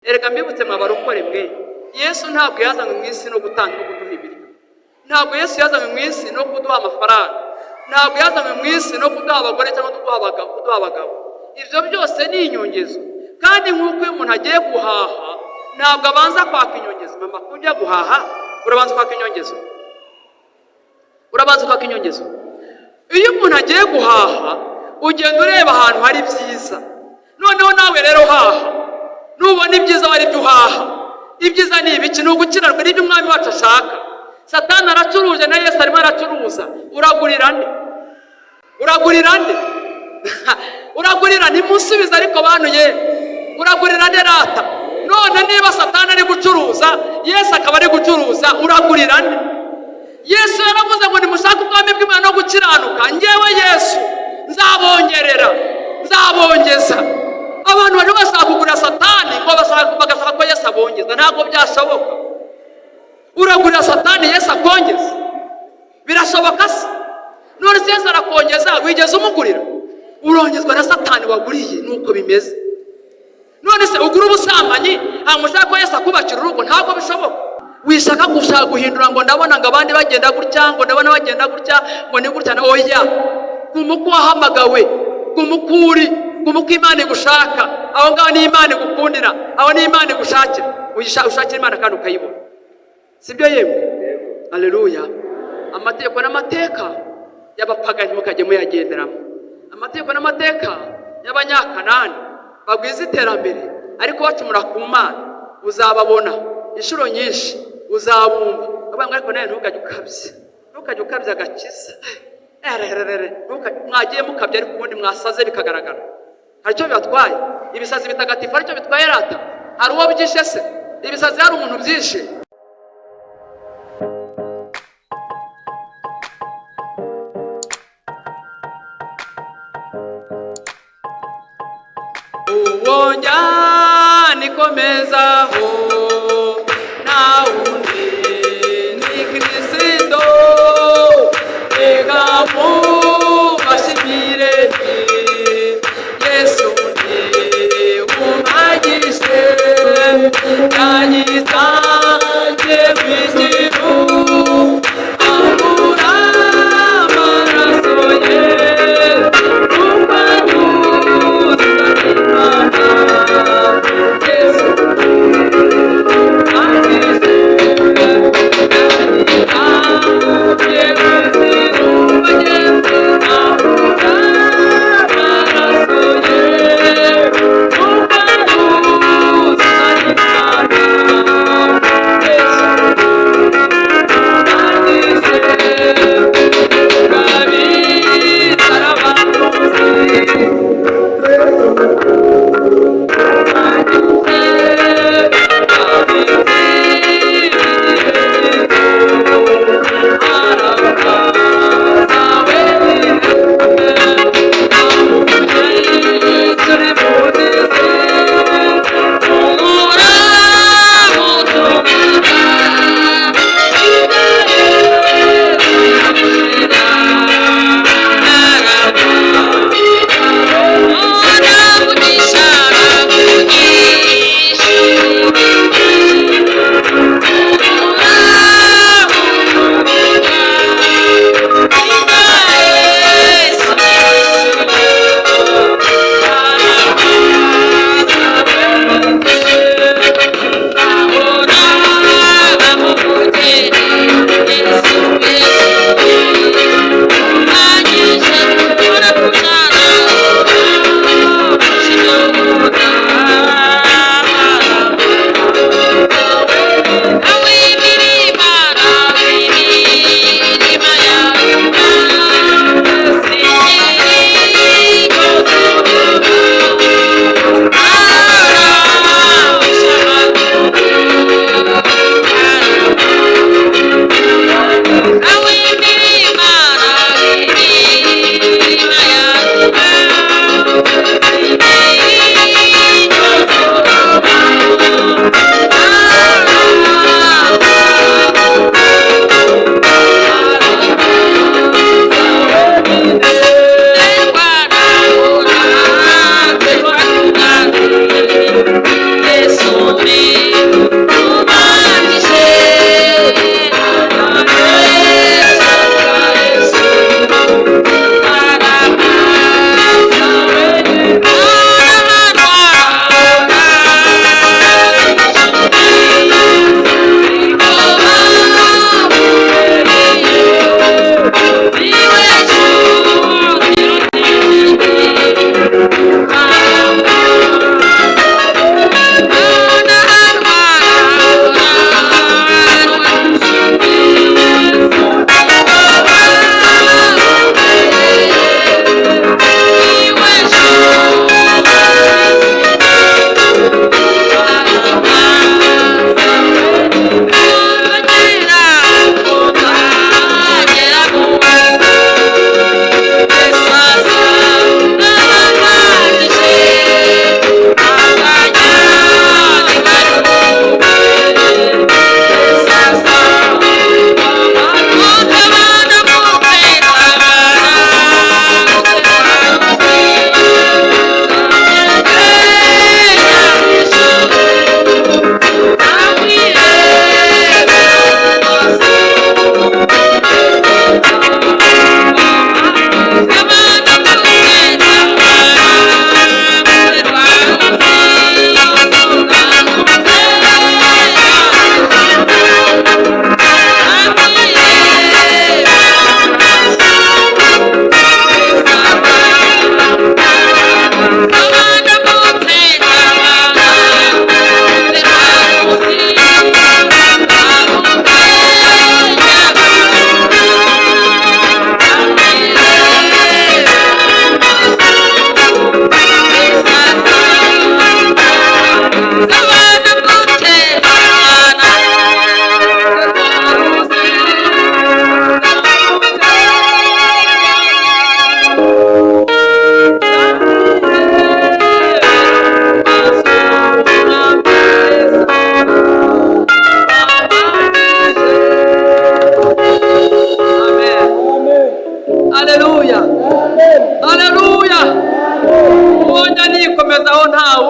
Erega mbibutse mwabarokore mwe, Yesu ntabwo yazanywe mu isi no gutanga no kuduha ibiryo. Ntabwo Yesu yazanywe mu isi no kuduha amafaranga. Ntabwo yazanywe mu isi no kuduha abagore cyangwa kuduha abagabo. Ibyo byose ni inyongezo. Kandi nk'uko iyo umuntu agiye guhaha ntabwo abanza kwaka inyongezo. Mama, kujya guhaha urabanza kwaka inyongezo, urabanza kwaka inyongezo. Iyo umuntu agiye guhaha ugenda ureba ahantu hari byiza. Noneho nawe rero haha, nubona ibyiza wari ibyo uhaha. Ibyiza ni ibiki? Ni ugukiranirwa n'ibyo umwami wacu ashaka. Satani aracuruje na Yesu arimo aracuruza. Uragurira nde? Uragurira nde? Uragurira? Ntimusubize ariko bantu ye, uragurira nde rata? None niba Satani ari gucuruza, Yesu akaba ari gucuruza, uragurira nde? Yesu yaravuze ngo nimushake ubwami bw'Imana no gukiranuka, ngewe Yesu nzabongerera, nzabongeza. Abantu bari bashaka kugurira Satani ngo bagashaka ko Yesu abongeza, ntabwo byashoboka. Uragurira Satani Yesu akongeza? Birashoboka se? None se Yesu arakongeza, wigeze umugurira? Urongezwa na Satani waguriye, nuko bimeze. None se ugura ubusambanyi hanyuma ushaka ko Yesu akubakira urugo? Ntabwo bishoboka. Wishaka gushaka guhindura ngo ndabona ngo abandi bagenda gutya, ngo ndabona bagenda gutya, ngo ni gutya. Oya, guma uko wahamagawe, guma uko uri, guma uko Imana igushaka. Aho ngaho ni Imana igukundira, aho ni Imana igushakira. Ushakira Imana kandi ukayibona, sibyo? Yemwe, aleluya. Amategeko n'amateka y'abapagani mukajya muyagenderamo. Amategeko n'amateka y'abanyakanani bagwiza iterambere ariko bacumura ku Mana, uzababona inshuro nyinshi, uzabumva bavuga ngo ariko nawe ntukajye ukabya, ntukajye ukabya agakiza. Mwagiye mukabya ariko ubundi mwasaze bikagaragara, hari icyo bibatwaye? Ibisazi bitagatifu aricyo bitwaye rata? Hari uwo byishe se ibisazi? Hari umuntu byishe? Uwo njyana ikomezaho nta wundi ni Kristo, reka mubashimire nti Yesu ni umpagije, yanyitangiye mu ijuru, ambura amaraso ye, kuko anyuza Imana. Yesu umpagije, yanyitangiye mu ijuru, Yesu ambura amaraso ye, kuko anyuza Imana.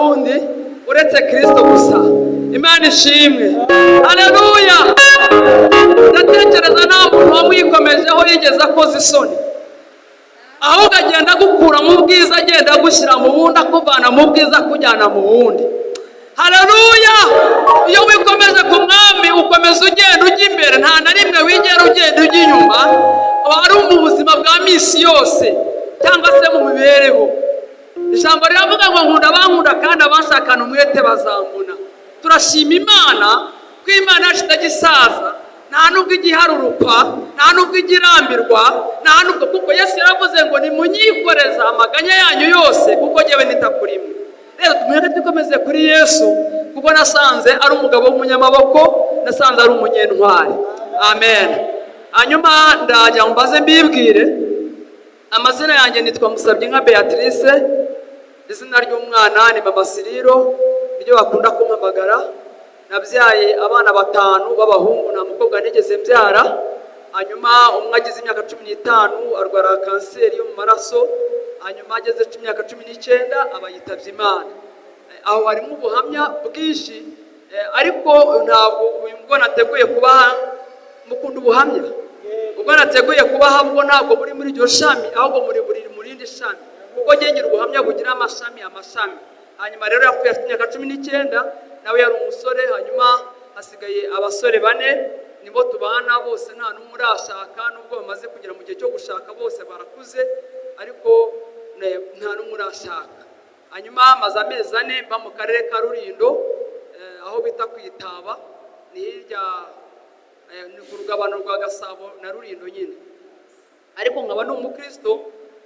Wundi uretse Kirisito gusa. Imana ishimwe, haleluya. Ndatekereza nta muntu wamwikomejeho yigeze akoze isoni, ahubwo agenda agukura mu bwiza, agenda agushyira mu bundi, akuvana mu bwiza akujyana mu bundi. Haleluya! Iyo wikomeje ku Mwami, ukomeza ugenda ujya imbere, nta na rimwe wigera ugenda ujya inyuma. Ari mu buzima bwa minsi yose cyangwa se mu mibereho, ijambo riravuga ngo: "Nkunda abankunda, kandi abanshakana umwete bazambona." Turashima Imana ko Imana yacu itajya isaza, nta nubwo ijya iharurukwa, nta nubwo ijya irambirwa, nta nubwo, kuko Yesu yaravuze ngo: "Nimunyikoreza amaganya yanyu yose, kuko ngewe nita kuri mwe." Rero tumureke dukomeze kuri Yesu, kuko nasanze ari umugabo w'umunyamaboko, nasanze ari umunyentwari. Amen. Hanyuma ndajya mbaze mbibwire amazina yanjye. Nitwa Musabyinka Beatrice, izina ry'umwana ni Mama Siriro, niryo bakunda kumpamagara. Nabyaye abana batanu b'abahungu, nta mukobwa nigeze mbyara. Hanyuma umwe agize imyaka 15 arwara kanseri yo mu maraso, hanyuma ageze imyaka 19 aba yitabye Imana. Aho harimo ubuhamya bwinshi, ariko ntabwo ubwo nateguye kubaha. Mukunda ubuhamya? Ubwo nateguye kubaha bwo ntabwo buri muri iryo shami, ahubwo muri buri mu rindi shami, kuko ngira ubuhamya bugira amashami amashami. Hanyuma rero yapfuye afite imyaka 19, nawe yari umusore. Hanyuma hasigaye abasore bane, nibo tubana bose, nta n'umwe urashaka, nubwo bamaze kugera mu gihe cyo gushaka. Bose barakuze, ariko nta n'umwe urashaka. Hanyuma maze amezi 4 mba mu karere ka Rulindo, aho bita ku Itaba, ni hirya, ni ku rugabano rwa Gasabo na Rulindo nyine. Ariko nkaba ni umukristo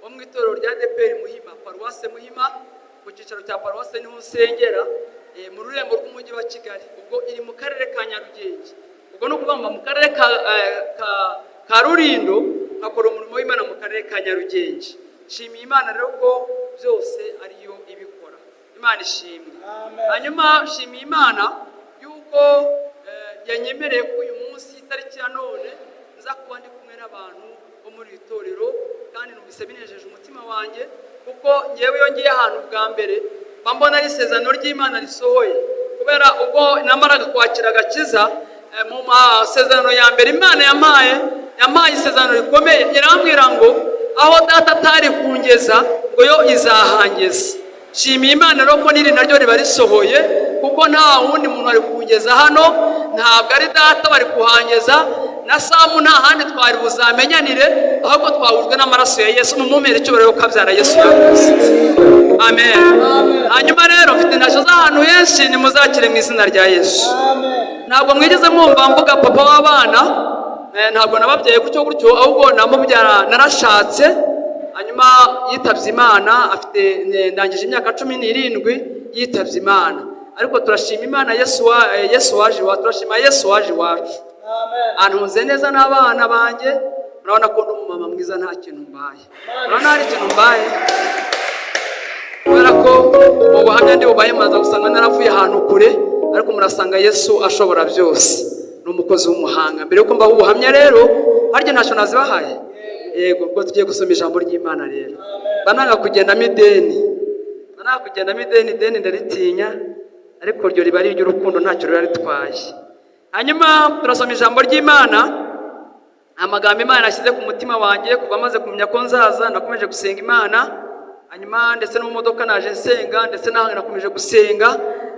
wo mu itorero rya ADEPR Muhima, paruwase Muhima, ku cyicaro cya paruwase niho nsengera, mu rurembo rw'umujyi wa Kigali. Ubwo iri mu karere ka Nyarugenge. Ubwo ni ukuvuga ngo mu karere ka Rulindo, nkakora umurimo w'Imana mu karere ka Nyarugenge. Nshimiye Imana rero ko byose ariyo ibikora. Imana ishimwe. Hanyuma nshimiye Imana yuko yanyemereye ko uyu munsi, itariki ya none, nza kuba ndi kumwe n'abantu bo muri iri torero, kandi numvise binejeje umutima wanjye, kuko ngewe iyo ngiye ahantu bwa mbere mba mbona ari isezerano ry'Imana risohoye. Kubera ubwo namaraga kwakira agakiza, mu masezerano ya mbere Imana yampaye, yampaye isezerano rikomeye, irambwira ngo aho data atari kungeza, ngo yo izahangeza. Nshimiye Imana rero ko n'iri naryo riba risohoye, kuko nta wundi muntu wari kungeza hano, ntabwo ari data bari kuhangeza, na Samu nta handi twari buzamenyanire, ahubwo twahujwe n'amaraso ya Yesu. Mumumere icyubahiro ko kabyara Yesu yakoze. Amen. Hanyuma rero mfite intashyo z'ahantu henshi, nimuzakire mu izina rya Yesu. Ntabwo mwigeze mwumva mvuga papa w'abana, ntabwo nababyaye gutyo gutyo, ahubwo namubyara narashatse. Hanyuma yitabye Imana afite ndangije imyaka 17 yitabye Imana. Ariko turashima Imana, Yesu wa Yesu waje iwacu. Turashima Yesu waje iwacu, antunze neza n'abana banjye. Murabona ko ndi umumama mwiza, nta kintu mbaye. Murabona hari ikintu mbaye? Kubera ko mu buhamya ndi bubaye, muraza gusanga naravuye ahantu kure, ariko murasanga Yesu ashobora byose, ni umukozi w'umuhanga. Mbere yuko mbaha ubuhamya rero, harya ntacyo nazibahaye? Yego. Ubwo tugiye gusoma ijambo ry'Imana rero. Bananga kugendamo ideni, bananga kugendamo ideni, ideni ndaritinya, ariko ryo riba ari iry'urukundo, ntacyo riba ritwaye. Hanyuma turasoma ijambo ry'Imana, amagambo Imana yashyize ku mutima wanjye kuva maze kumenya ko nzaza. Nakomeje gusenga Imana, hanyuma ndetse no mu modoka naje nsenga, ndetse n'aha nakomeje gusenga.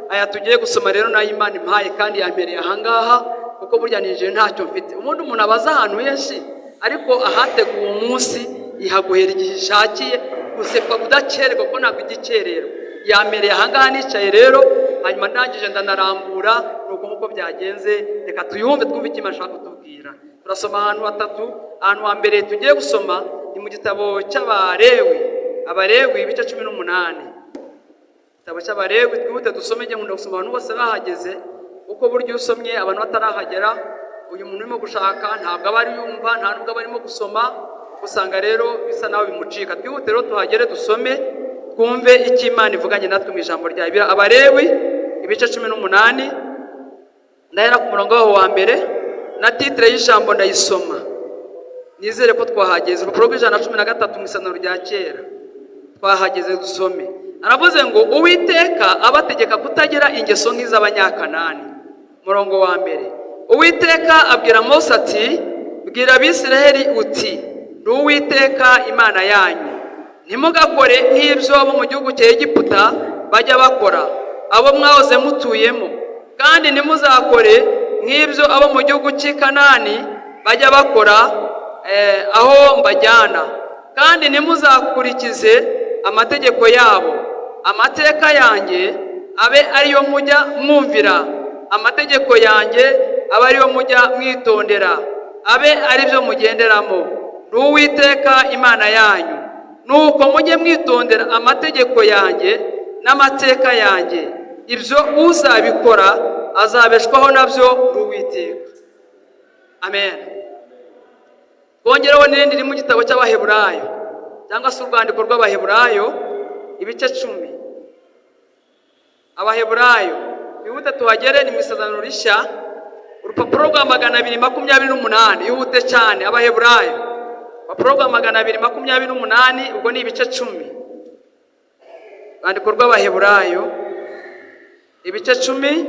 Aya tugiye gusoma rero nayo Imana impaye, kandi yampereye ahangaha, kuko burya ninjiye ntacyo mfite. Ubundi umuntu abaza ahantu henshi, ariko ahateguwe umunsi ihaguhera igihe ishakiye, gusepfa kudakererwa, kuko ntabwo ijya ikererwa. Yampereye ahangaha nicaye rero, hanyuma ndangije ndanarambura, nuko nk'uko byagenze. Reka tuyumve, twumve icyo Imana ishaka kutubwira. Turasoma ahantu hatatu. Ahantu hambere tugiye gusoma ni mu gitabo cy'Abarewi, Abarewi ibice 18. Igitabo cy'Abarewi, twihute dusome. Njye nkunda gusoma abantu bose bahageze, kuko burya iyo usomye abantu batarahagera, uyu muntu urimo gushaka ntabwo aba ari yumva, nta nubwo aba arimo gusoma, usanga rero bisa naho bimucika. Twihute rero tuhagere, dusome, twumve icyo Imana ivuganye natwe mu ijambo ryayo. Abarewi ibice 18, ndahera ku murongo waho wa mbere, na titre y'ijambo ndayisoma. Nizere ko twahageze. Urupapuro rw'113 mu isano rya kera, twahageze. Dusome. Aravuze ngo Uwiteka abategeka kutagira ingeso nk'iz'Abanyakanani. Umurongo wa mbere, Uwiteka abwira Mose ati: "Bwira Abisiraheli uti: 'Ni Uwiteka Imana yanyu. Ntimugakore nk'ibyo abo mu gihugu cya Egiputa bajya bakora, abo mwahoze mutuyemo, kandi ntimuzakore nk'ibyo abo mu gihugu cy'i Kanani bajya bakora, aho mbajyana, kandi ntimuzakurikize amategeko yabo. Amateka yanjye abe ariyo mujya mwumvira, amategeko yanjye abe ariyo mujya mwitondera, abe ari byo mugenderamo. Ni Uwiteka Imana yanyu. Nuko mujye mwitondera amategeko yanjye n'amateka yanjye. Ibyo uzabikora azabeshwaho nabyo. Ni Uwiteka." Amen. Twongereho n'irindi riri mu gitabo cy'Abaheburayo, cyangwa se urwandiko rw'Abaheburayo, ibice 10. Abaheburayo, twihute tuhagere, ni mu Isezerano Rishya, urupapuro rwa 228. Ihute cyane. Abaheburayo, urupapuro rwa 228, ubwo ni ibice 10. Urwandiko rw'Abaheburayo, ibice 10,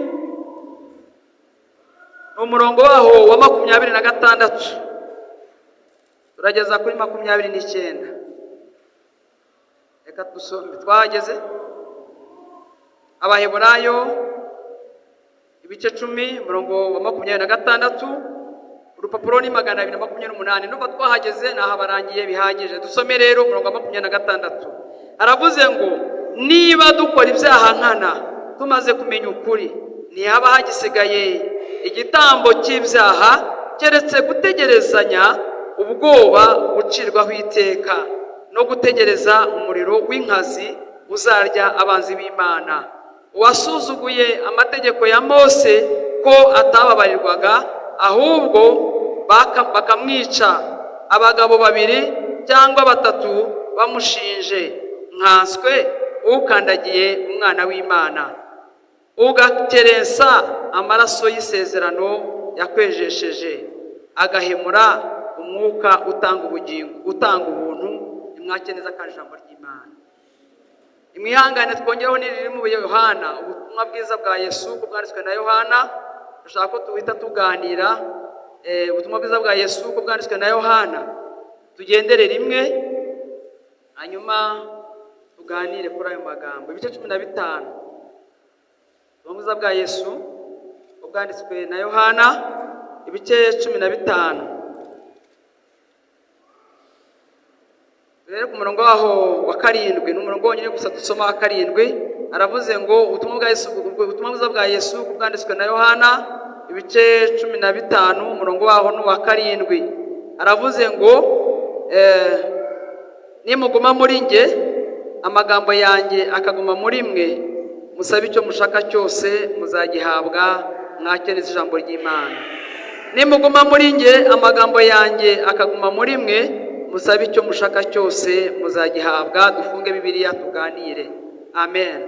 ni umurongo waho wa 26 turageza kuri 29. Reka dusome. Twahageze. Abaheburayo, ibice 10, umurongo wa 26, urupapuro ni 228. Nubwo twahageze, nahabarangiye bihagije. Dusome rero umurongo wa 26. Aravuze ngo: "Niba dukora ibyaha nkana tumaze kumenya ukuri, ntihaba hagisigaye igitambo cy'ibyaha, keretse gutegerezanya ubwoba gucirwaho iteka no gutegereza umuriro w'inkazi uzarya abanzi b'Imana. Uwasuzuguye amategeko ya Mose ko atababarirwaga, ahubwo bakamwica abagabo babiri cyangwa batatu bamushinje, nkanswe ukandagiye Umwana w'Imana, ugakerensa amaraso y'isezerano yakwejesheje, agahemura Umwuka utanga ubugingo, utanga ubuntu." Nimwakire neza kandi ijambo ry'Imana. Imwihangane, twongereho n'iriri mu Yohana, ubutumwa bwiza bwa Yesu uko bwanditswe na Yohana. Dushaka ko tuhita tuganira ubutumwa bwiza bwa Yesu uko bwanditswe na Yohana. Tugendere rimwe, hanyuma tuganire kuri ayo magambo. Ibice 15, ubutumwa bwiza bwa Yesu uko bwanditswe na Yohana, ibice 15. Rero ku murongo waho wa karindwi, ni umurongo wonyine gusa dusoma, wa karindwi. Aravuze ngo ubutumwa bwa Yesu, ubutumwa bwiza bwa Yesu uko bwanditswe na Yohana, ibice 15, umurongo waho ni uwa karindwi. Aravuze ngo: "Nimuguma muri nge, amagambo yanjye akaguma muri mwe, musabe icyo mushaka cyose muzagihabwa." Mwakire neza ijambo ry'Imana. "Nimuguma muri nge, amagambo yanjye akaguma muri mwe, musabe icyo mushaka cyose muzagihabwa." Dufunge Bibiliya, tuganire. Amen.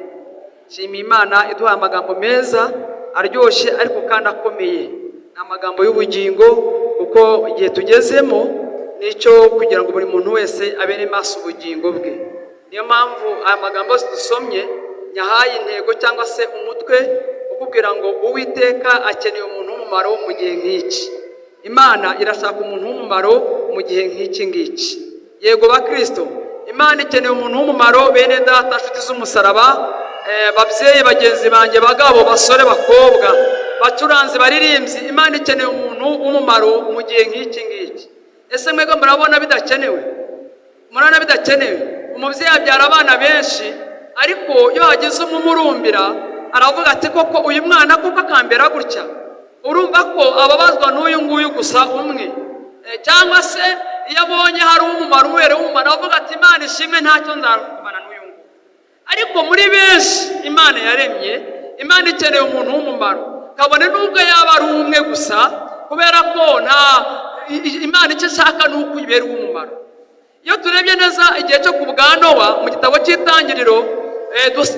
Nshimiye Imana iduha amagambo meza aryoshye ariko kandi akomeye. Ni amagambo y'ubugingo, kuko igihe tugezemo nicyo kugira ngo buri muntu wese abere maso ubugingo bwe. Niyo mpamvu aya magambo yose dusomye nyahaye intego cyangwa se umutwe ukubwira ngo Uwiteka akeneye umuntu w'umumaro mu gihe nk'iki. Imana irashaka umuntu w'umumaro mu gihe nk'iki ngiki. Yego bakristo, Imana ikeneye umuntu w'umumaro. Bene data, nshuti z'umusaraba, babyeyi bagenzi banjye, bagabo, basore, bakobwa, bacuranzi, baririmbyi, Imana ikeneye umuntu w'umumaro mu gihe nk'iki ngiki. Ese mwebwe murabona bidakenewe? Murabona bidakenewe? Umubyeyi abyara abana benshi, ariko iyo hagize umumurumbira aravuga ati: "Koko uyu mwana koko akambera gutya?" Urumva ko ababazwa n'uyu nguyu gusa umwe. Cyangwa se iyo abonye hari uw'umumaro, ubereye w'umumaro, avuga ati: "Imana ishimwe, ntacyo nzarumana n'uyu nguyu." Ariko muri benshi Imana yaremye, Imana ikeneye umuntu w'umumaro, kabone n'ubwo yaba ari umwe gusa, kubera ko nta Imana icyo ishaka ni uko ibera uw'umumaro. Iyo turebye neza igihe cyo ku bwa Nowa, mu gitabo cy'Itangiriro,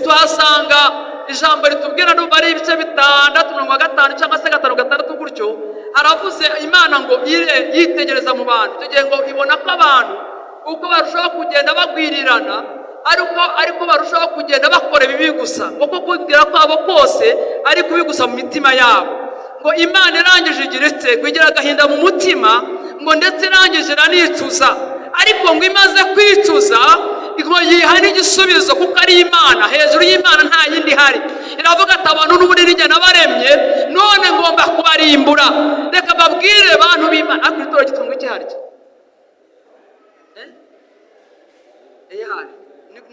tuhasanga ijambo ritubwira, n'ubu ari ibice 6, mirongo 5 cyangwa se 5 6 gutyo. Haravuze Imana ngo ire yitegereza mu bantu icyo gihe, ngo ibona ko abantu uko barushaho kugenda bagwirirana, Ariko barushaho kugenda bakora ibibi gusa, kuko kubwira kwabo kose ari kubi gusa mu mitima yabo. Ngo Imana irangije igira ite? Ngo igira agahinda mu mutima, ngo ndetse irangije iranicuza. Ariko ngo imaze kwicuza, ngo yiha n'igisubizo, kuko ari Imana, hejuru y'Imana nta yindi ihari. Iravuga ati: "Abantu n'ubundi nijye nabaremye, none ngomba kubarimbura." Reka babwire, bantu b'Imana, ariko itorero gitunga iki harya? Eh? Eyahari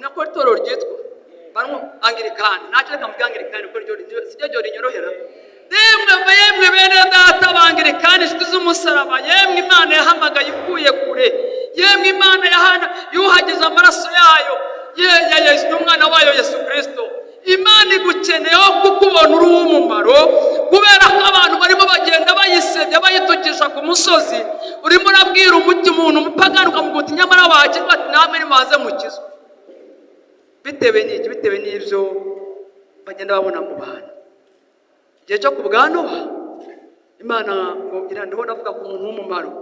nako itorero ryitwa barimo Angirikani, ntacyo, reka mvuge Angirikani kuko ryo siryo ryo rinyorohera. Yemwe, yemwe, bene data b'Angirikani, inshuti z'umusaraba, yemwe Imana yahamagaye ikuye kure, yemwe Imana yahana yuhagije amaraso yayo ye ya Yesu, y'umwana wayo Yesu Kirisito, Imana igukeneyeho kukubona uri uw'umumaro, kubera ko abantu barimo bagenda bayisebya, bayitukisha ku musozi. Urimo urabwira umuti umuntu umupagani, ukamuguta uti: "Nyamara wakizwa," ati: "Namwe nimubanze mukizwe." Bitewe n'iki? Bitewe n'ibyo bagenda babona mu bantu. Igihe cyo ku bwa Nowa, Imana ngo irandiho, ndavuga ku muntu w'umumaro.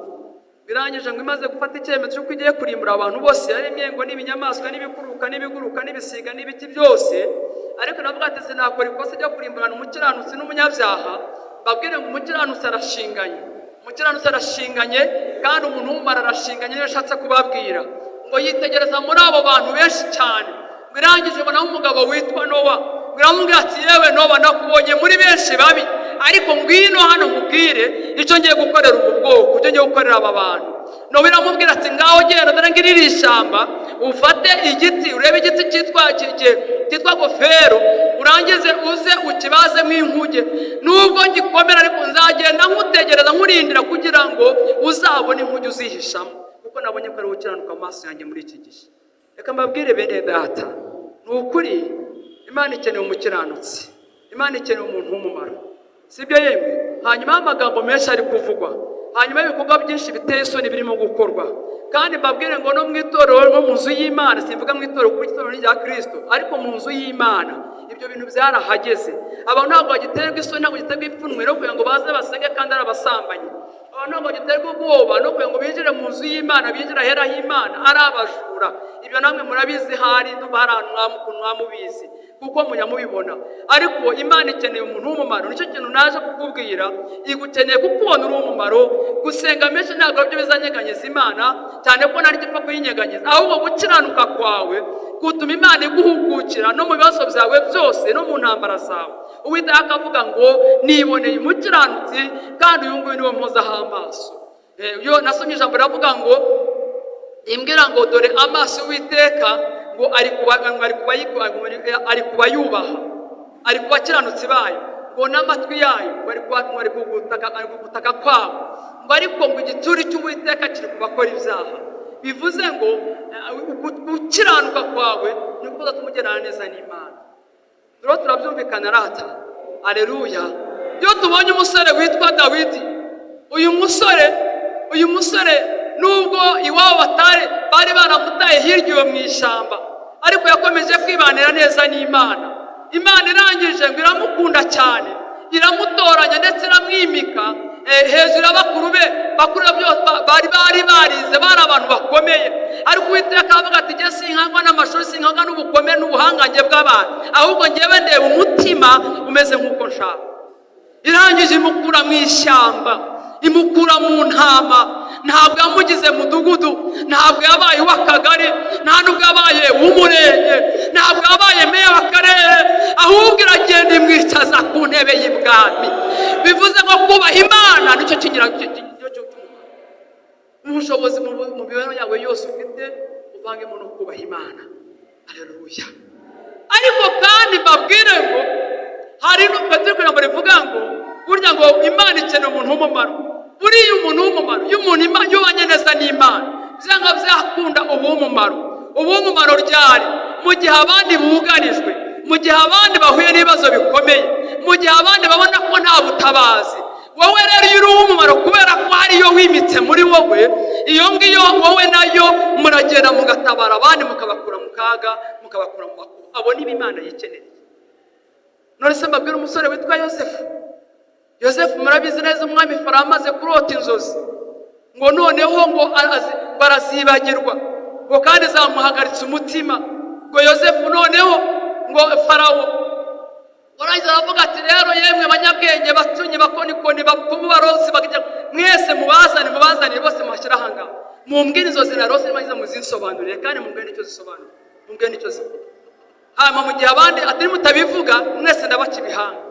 Birangije ngo imaze gufata icyemezo cy'uko igiye kurimbura abantu bose yaremye, ngo n'ibinyamaswa n'ibikururuka n'ibiguruka n'ibisiga n'ibiti byose. Ariko navuga ati: "Sinakora ikosa ryo kurimburana umukiranutsi n'umunyabyaha." Babwire ngo umukiranutsi arashinganye, umukiranutsi arashinganye, kandi umuntu w'umumaro arashinganye. Niyo ashatse kubabwira ngo yitegereza muri abo bantu benshi cyane, ngo irangije ibonamo umugabo witwa Nowa. Ngo iramubwira ati: "Yewe Nowa, nakubonye muri benshi babi, ariko ngwino hano nkubwire icyo ngiye gukorera ubu bwoko, icyo ngiye gukorera aba bantu." Nowa iramubwira ati: "Ngaho genda, dore ngiri iri ishyamba, ufate igiti, urebe igiti cyitwa gofero, urangize uze ukibazemo inkuge. Nubwo gikomera, ariko nzagenda nkutegereza, nkurindira, kugira ngo uzabone inkuge uzihishamo, kuko nabonye ko ari wowe ukiranuka mu maso yanjye muri iki gihe." Reka mbabwire, bene data, ni ukuri Imana ikeneye umukiranutsi, Imana ikeneye umuntu w'umumaro, sibyo yemwe? Hanyuma y'amagambo menshi ari kuvugwa, hanyuma y'ibikorwa byinshi biteye isoni birimo gukorwa, kandi mbabwire ngo no mu itorero, no mu nzu y'Imana, simvuga mu itorero kuko itorero ni irya Kirisito, ariko mu nzu y'Imana ibyo bintu byarahageze. Abantu ntabwo bagiterwa isoni, ntabwo bagiterwa ipfunwe no kugira ngo baze basenge kandi ari abasambanyi. Abantu ntabwo bagiterwa ubwoba no kugira ngo binjire mu nzu y'Imana, binjire ahera h'Imana ari abajura. Ibyo namwe murabizi, hari ndumva hari ahantu mwamubizi, kuko mujya mubibona. Ariko Imana ikeneye umuntu w'umumaro, nicyo kintu naje kukubwira. Igukeneye kukubona uri uw'umumaro. Gusenga menshi ntabwo aribyo bizanyeganyeza Imana, cyane ko naryo ipfa kuyinyeganyeza, ahubwo gukiranuka kwawe gutuma Imana iguhugukira no mu bibazo byawe byose, no mu ntambara zawe. Uwiteka akavuga ngo: "Niboneye umukiranutsi, kandi uyu nguyu niwe mpozaho amaso." Yo nasomye ijambo riravuga ngo imbwira ngo: "Dore amaso y'Uwiteka ngo ari kuba ngo ari kuba ari kubayubaha, ari ku bakiranutsi bayo," ngo n'amatwi yayo ngo ari ku gutaka kwabo, ngo ariko ngo igitsure cy'Uwiteka kiri ku bakora ibyaha. Bivuze ngo gukiranuka kwawe niko kuzatuma ugendana neza n'Imana. Turiho turabyumvikana rata? Aleluya! Iyo tubonye umusore witwa Dawidi, uyu musore nubwo iwabo batari bari baramutaye hirya iyo mu ishyamba, ariko yakomeje kwibanira neza n'Imana. Imana irangije ngo iramukunda cyane, iramutoranya, ndetse iramwimika hejuru ya bakuru be. Bakuru be byose bari barize, bari abantu bakomeye, ariko Uwiteka aravuga ati: "Njye sinkangwa n'amashuri, sinkangwa n'ubukomere n'ubuhangange bw'abantu, ahubwo njyewe ndeba umutima umeze nk'uko nshaka." Irangije imukura mu ishyamba, imukura mu ntama. Ntabwo yamugize mudugudu, ntabwo yabaye uw'akagari, nta nubwo yabaye uw'umurenge, ntabwo yabaye meya w'akarere, ahubwo iragenda imwicaza ku ntebe y'ibwami. Bivuze ngo kubaha Imana nicyo kigira ubushobozi mu mibereho yawe yose ufite, uvangemo no kubaha Imana. Aleluya! Ariko kandi mbabwire ngo hari n'ubwo turi kugira ngo rivuga ngo burya ngo Imana ikeneye umuntu w'umumaro. Buriya umuntu w'umumaro, iyo umuntu iyo ubanye neza n'Imana, byanga byakunda uba uw'umumaro. Uba uw'umumaro ryari? Mu gihe abandi bugarijwe, mu gihe abandi bahuye n'ibibazo bikomeye, mu gihe abandi babona ko nta butabazi. Wowe rero iyo uri uw'umumaro, kubera ko hariyo wimitse muri wowe, iyo ngiyo wowe nayo muragenda mugatabara abandi, mukabakura mu kaga, mukabakura mu makuba. Abo nibo Imana yikeneye. None se mbabwire umusore witwa Yosefu. Yosefu murabizi neza, umwami Farawo amaze kurota inzozi, ngo noneho ngo arazibagirwa, ngo kandi zamuhagaritse umutima. Ngo Yosefu noneho, ngo Farawo warangiza aravuga ati: "Rero yemwe banyabwenge, batunyi, bakonikoni, bapfumu, barozi, mwese mubazane, mubazane bose, muhashyire aha ngaha, mumbwire inzozi narose, niba muzinsobanurire kandi mumbwire n'icyo zisobanura, mumbwire n'icyo zivuga." Hanyuma mu gihe abandi atari mutabivuga, mwese ndabaca ibihanga.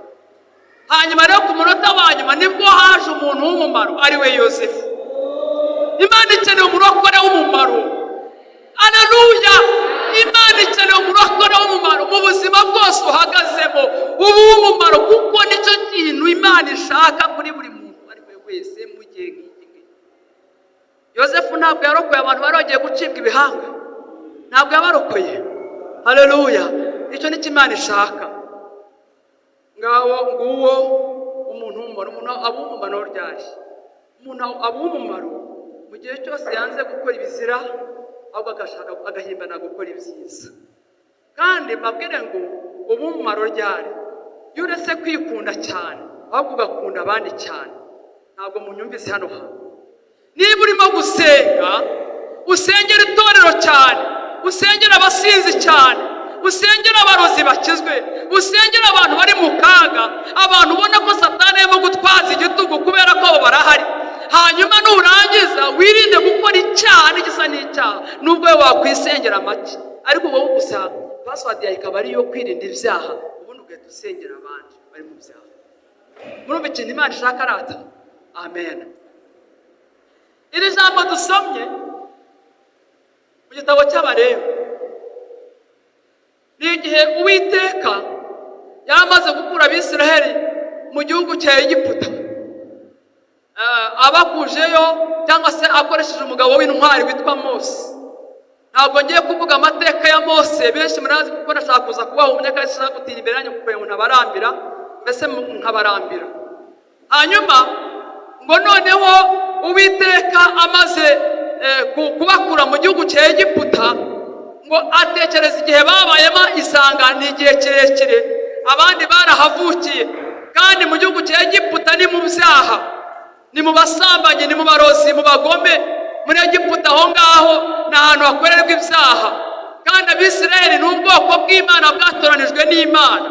Hanyuma rero ku munota wa nyuma nibwo haje umuntu w'umumaro, ari we Yosefu. Imana ikeneye umurokore w'umumaro. Aleluya! Imana ikeneye umurokore w'umumaro. Mu buzima bwose uhagazemo uba uw'umumaro, kuko nicyo kintu Imana ishaka kuri buri muntu uwo ari we wese. Mu gihe nk'iki ngiki, Yosefu ntabwo yarokoye abantu bari bagiye gucibwa ibihanga? Ntabwo yabarokoye? Haleluya! Icyo nicyo Imana ishaka. Ngawo nguwo umuntu w'umumaro. Umuntu aba uw'umumaro ryari? Umuntu aba uw'umumaro mu gihe cyose yanze gukora ibizira, ahubwo agashaka agahimbana gukora ibyiza. Kandi mbabwire ngo uba umumaro ryari? Iyo uretse kwikunda cyane, ahubwo ugakunda abandi cyane. Ntabwo munyumvise hano hantu. Niba urimo gusenga, usengera itorero cyane, usengera abasinzi cyane, usengera abarozi bakizwe, usengera abantu bari mu kaga, abantu ubona ko Satani arimo gutwaza igitugu, kubera ko abo barahari. Hanyuma nurangiza wirinde gukora icyaha n'igisa n'icyaha, nubwo we wakwisengera make, ariko wowe gusa password yawe ikaba ari iyo kwirinda ibyaha, ubundi ugahita usengera abandi bari mu byaha. Murumva ikintu Imana ishaka arata? Amen. Iri jambo dusomye mu gitabo cy'Abalewi ni igihe Uwiteka yari amaze gukura Abisiraheli mu gihugu cya Egiputa, abakujeyo cyangwa se akoresheje umugabo w'intwari witwa Mose. Ntabwo ngiye kuvuga amateka ya Mose, benshi murazi, kuko nashaka kuza kubaha umunyaka, nshaka gutinda imbere yanyu kugira ngo ntabarambira, mbese nkabarambira. Hanyuma ngo noneho Uwiteka amaze kubakura mu gihugu cya Egiputa, ngo atekereza igihe babayemo isanga ni igihe kirekire, abandi barahavukiye, kandi mu gihugu cya Egiputa ni mu byaha, ni mu basambanyi, ni mu barozi, mu bagome. Muri Egiputa aho ngaho ni ahantu hakorerwa ibyaha, kandi Abisirayeli ni ubwoko bw'Imana bwatoranijwe n'Imana,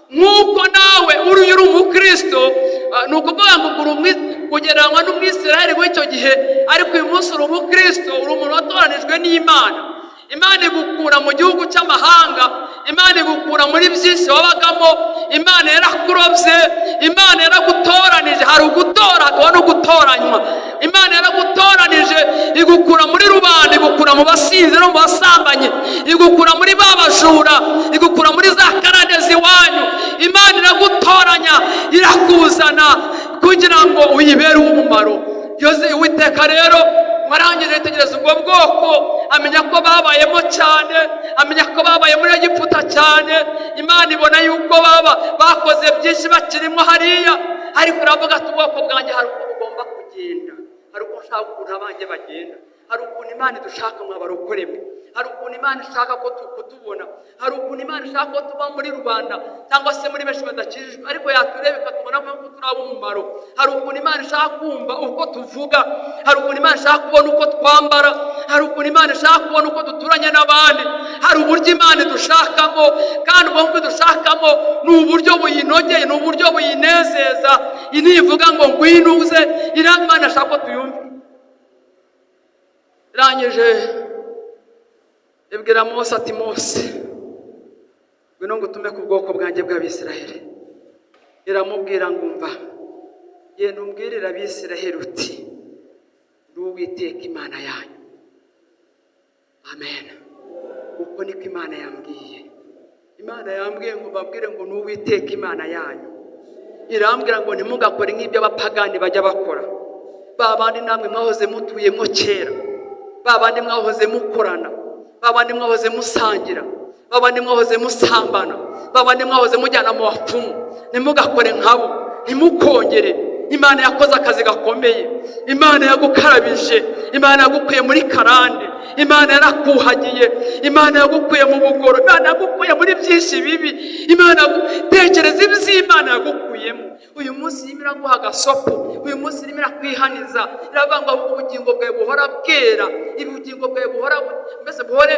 nk'uko nawe uri umukristo. Ni ukuvuga ngo kugereranywa n'Umwisirayeli w'icyo gihe, ariko uyu munsi uri umukristo, uri umuntu watoranijwe n'Imana. Imana igukura mu gihugu cy'amahanga, Imana igukura muri byinshi wabagamo. Imana yarakurobye, Imana yaragutoranije. Hari ugutora, hakaba no gutoranywa. Imana yaragutoranije, igukura muri rubanda, igukura mu basinzi no mu basambanyi, igukura muri ba bajura, igukura muri za karande z'iwanyu. Imana iragutoranya, irakuzana kugira ngo uyibere uw'umumaro. Yoze Uwiteka rero warangije yitegereza ubwo bwoko, amenya ko babayemo cyane, amenya ko babaye muri Egiputa cyane. Imana ibona yuko baba bakoze byinshi bakirimo hariya, ariko uravuga ati: "Ubwoko bwanjye hari uko bugomba kugenda, hari uko nshaka ukuntu abanjye bagenda." Hari ukuntu Imana idushaka, mwabarokoremwe. Hari ukuntu Imana ishaka ko kutubona, hari ukuntu Imana ishaka ko tuba muri rubanda cyangwa se muri benshi badakijijwe, ariko yatureba ikatubona ko turi ab'umumaro. Hari ukuntu Imana ishaka kumva uko tuvuga, hari ukuntu Imana ishaka kubona uko twambara, hari ukuntu Imana ishaka kubona uko duturanye n'abandi. Hari uburyo Imana idushakamo, kandi ubwo buryo idushakamo ni uburyo buyinogeye, ni uburyo buyinezeza. Nivuga ngo ngwino uze, iriya Imana ashaka ko tuyumve. Irangije ibwira Mose ati: "Mose, ngwino ngutume ku bwoko bwanjye bw'Abisiraheli." Iramubwira ngo: "Umva, genda umbwirire Abisiraheli uti ndi Uwiteka Imana yanyu." Amen. Uko niko Imana yambwiye. Imana yambwiye ngo mbabwire ngo ni Uwiteka Imana yanyu. Irambwira ngo ntimugakore nk'ibyo abapagani bajya bakora, ba bandi namwe mwahoze mutuyemo kera, ba bandi mwahoze mukorana, ba bandi mwahoze musangira, ba bandi mwahoze musambana, ba bandi mwahoze mujyana mu bapfumu. Ntimugakore nkabo, ntimukongere. Imana yakoze akazi gakomeye. Imana yagukarabije, Imana yagukuye muri karande, Imana yarakuhagiye, Imana yagukuye mu bugoro, Imana yagukuye muri byinshi bibi. Imana, tekereza iby'Imana yagukuyemo. Uyu munsi Uyu munsi irimo iraguha agasopo, uyu munsi irimo irakwihaniza, iravuga ngo ubugingo bwawe buhora bwera, ubugingo bwawe buhora mbese buhore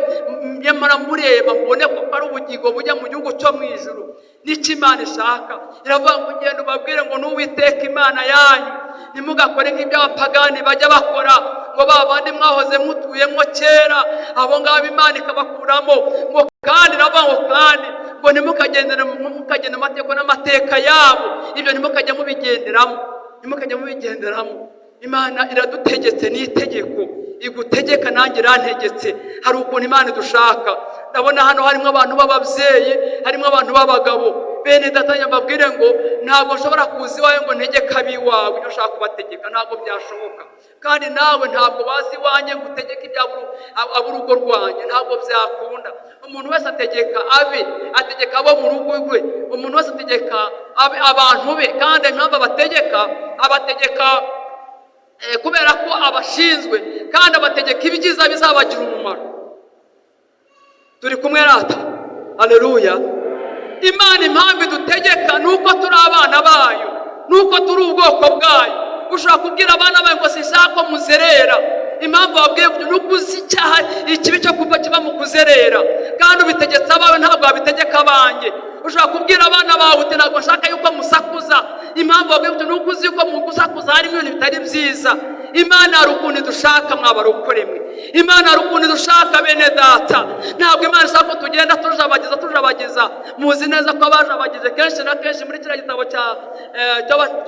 nyamara mureba mubone ko ari ubugingo bujya mu gihugu cyo mu ijuru. N'icyo Imana ishaka, iravuga ngo ugenda ubabwire ngo n'Uwiteka Imana yanyu, ntimugakore nk'iby'abapagani bajya bakora, ngo ba bandi mwahoze mutuyemo kera, abo ngabo Imana ikabakuramo. Ngo kandi iravuga ngo kandi ngo ntimukagendere, mukagenda amategeko n'amateka yabo, ibyo ntimukajya mubigenderamo, ntimukajya mubigenderamo. Imana iradutegetse, ni itegeko igutegeka, nanjye irantegetse. Hari ukuntu Imana idushaka. Ndabona hano harimo abantu b'ababyeyi, harimo abantu b'abagabo. Bene data, mbabwire ngo ntabwo nshobora kuza iwawe ngo ntegeke ab'iwawe ibyo ushaka kubategeka, ntabwo byashoboka. Kandi nawe ntabwo waza iwanjye ngo utegeke ab'urugo rwanjye, ntabwo byakunda. Umuntu wese ategeka abe, ategeka abo mu rugo rwe. Umuntu wese ategeka abantu be. Kandi impamvu abategeka, abategeka kubera ko abashinzwe, kandi abategeka ibyiza bizabagira umumaro. Turi kumwe rata? Aleluya! Imana impamvu idutegeka ni uko turi abana bayo, ni uko turi ubwoko bwayo. Ushobora kubwira abana bawe ngo sinshaka ko muzerera. Impamvu wabwiye ni uko uzi icyaha, ikibi cyo kuva kiba mu kuzerera, kandi ubitegetse abawe, ntabwo wabitegeka abanjye. Ushobora kubwira abana bawe uti ntabwo nshaka yuko musakuza. Impamvu wabwiye ni uko uzi yuko mu gusakuza harimo ibintu bitari byiza. Imana hari ukuntu idushaka, mwabarokore mwe. Imana hari ukuntu idushaka, bene data. Ntabwo Imana ishaka ko tugenda tujabagiza, tujabagiza. Muzi neza ko abajabagije kenshi na kenshi, muri kiriya gitabo cyo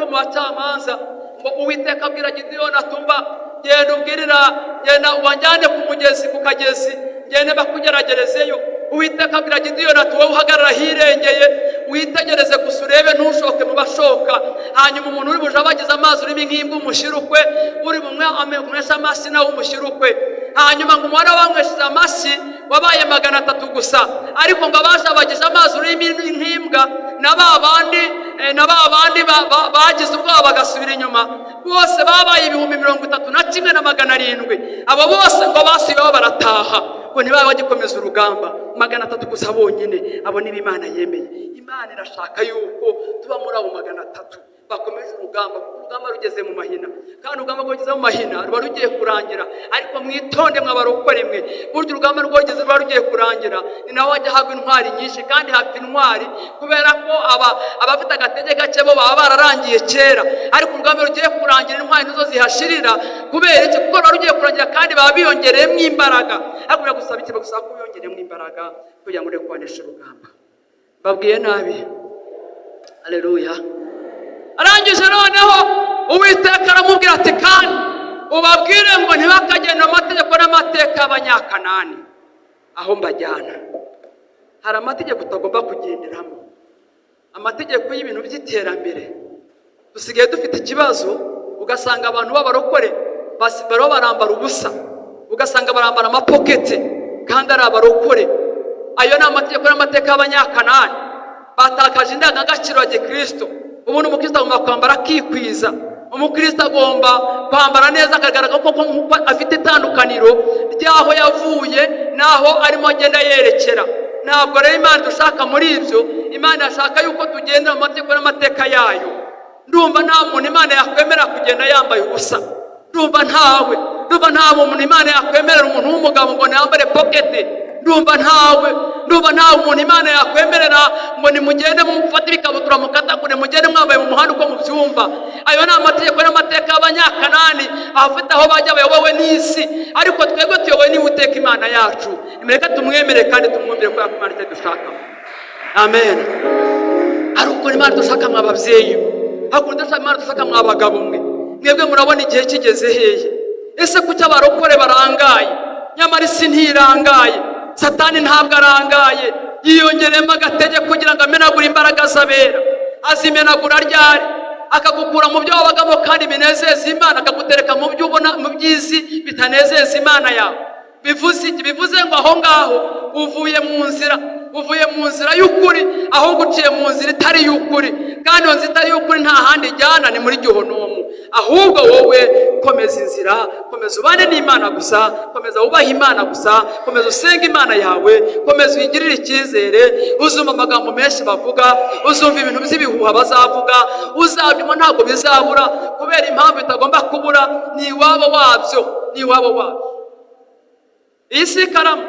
mu Bacamanza, ngo Uwiteka abwira Gidiyoni atumva: genda ubwirira, genda wanjyane ku mugezi, ku kagezi, ngende bakugeragerezeyo. Uwiteka abwira Gidiyoni ati: wowe uhagarara ahirengeye, witegereze gusa, urebe, ntushoke mu bashoka. Hanyuma umuntu uri bujabagize amazi urimo nk'imbwa umushyire ukwe, uri bumwe amweshe amashyi nawe umushyire ukwe. Hanyuma ngo umubare w'abanywesheje amashyi wabaye 300 gusa, ariko ngo abajabagije amazi urimo nk'imbwa na ba bandi bagize ubwoba bagasubira inyuma, bose babaye 31,700. Abo bose ngo basubiyeho barataha, ngo ntibabe bagikomeza urugamba. 300 gusa bonyine, abo nibo Imana yemeye. Imana irashaka yuko tuba muri abo 300 bakomeje urugamba, kuko urugamba rugeze mu mahina, kandi urugamba rugeze mu mahina ruba rugiye kurangira. Ariko mwitonde, mwabarokore mwe, burya urugamba rwogeze ruba rugiye kurangira, ni naho hajya hagwa intwari nyinshi, kandi hapfa intwari, kubera ko aba abafite agatege gake bo baba bararangiye kera. Ariko urugamba rugiye kurangira, intwari nizo zihashirira. Kubera iki? Kuko ruba rugiye kurangira kandi baba biyongereyemo imbaraga. Ariko biragusaba iki? Bagusaba ko wiyongereyemo imbaraga kugira ngo urebe kubanesha urugamba. Babwiye nabi? Aleluya! Arangije noneho Uwiteka aramubwira ati: kandi ubabwire ngo ntibakagende amategeko n'amateka y'Abanyakanani aho mbajyana. Hari amategeko utagomba kugenderamo, amategeko y'ibintu by'iterambere. Dusigaye dufite ikibazo, ugasanga abantu b'abarokore bariho barambara ubusa, ugasanga barambara amapokete kandi ari abarokore. Ayo ni amategeko n'amateka y'Abanyakanani. Batakaje indangagaciro ya gikristo. Ubundi umukristo agomba kwambara akikwiza, umukristo agomba kwambara neza, akagaragara ko nk'uko afite itandukaniro ry'aho yavuye n'aho arimo agenda yerekera. Ntabwo rero Imana dushaka muri ibyo. Imana yashaka yuko tugendera mu mategeko n'amateka yayo. Ndumva nta muntu Imana yakwemera kugenda yambaye ubusa. Ndumva ntawe, ndumva nta muntu Imana yakwemerera, umuntu w'umugabo, ngo ntiyambare pokete. Ndumva ntawe, ndumva nta muntu Imana yakwemerera ngo nimugende mufate ibikabutura mukatagure, mugende mwambaye mu muhanda uko mubyumva. Ayo ni amategeko n'amateka y'Abanyakanani, abafite aho bajya bayobowe n'isi. Ariko twebwe tuyobowe n'Uwiteka Imana yacu. Nimureke tumwemere kandi tumwumvire, kubera ko Imana icyo dushaka. Amen. Hari ukuntu Imana dushaka, mwa babyeyi, hari ukuntu Imana dushaka, mwa bagabo mwe. Mwebwe murabona igihe kigeze hehe? Ese kuki abarokore barangaye? Nyamara isi ntirangaye, Satani ntabwo arangaye. Yiyongeremo agatege kugira ngo amenagure imbaraga z'abera. Azimenagura ryari? Akagukura mu byo wabagamo kandi binezeza Imana, akagutereka mu byo ubona mu by'isi bitanezeza Imana yawe. Bivuze iki? Bivuze ngo aho ngaho uvuye mu nzira, uvuye mu nzira y'ukuri, ahubwo uciye mu nzira itari y'ukuri. Kandi iyo nzira itari y'ukuri nta handi ijyana, ni muri gihonomu. Ahubwo wowe komeza inzira, komeza ubane n'Imana gusa, komeza wubahe Imana gusa, komeza usenge Imana yawe, komeza uyigirire icyizere. Uzumva amagambo menshi bavuga, uzumva ibintu by'ibihuha bazavuga, uzabyuma, ntabwo bizabura, kubera impamvu itagomba kubura, ni iwabo wabyo, ni iwabo wabyo. Iyi si ikaramu,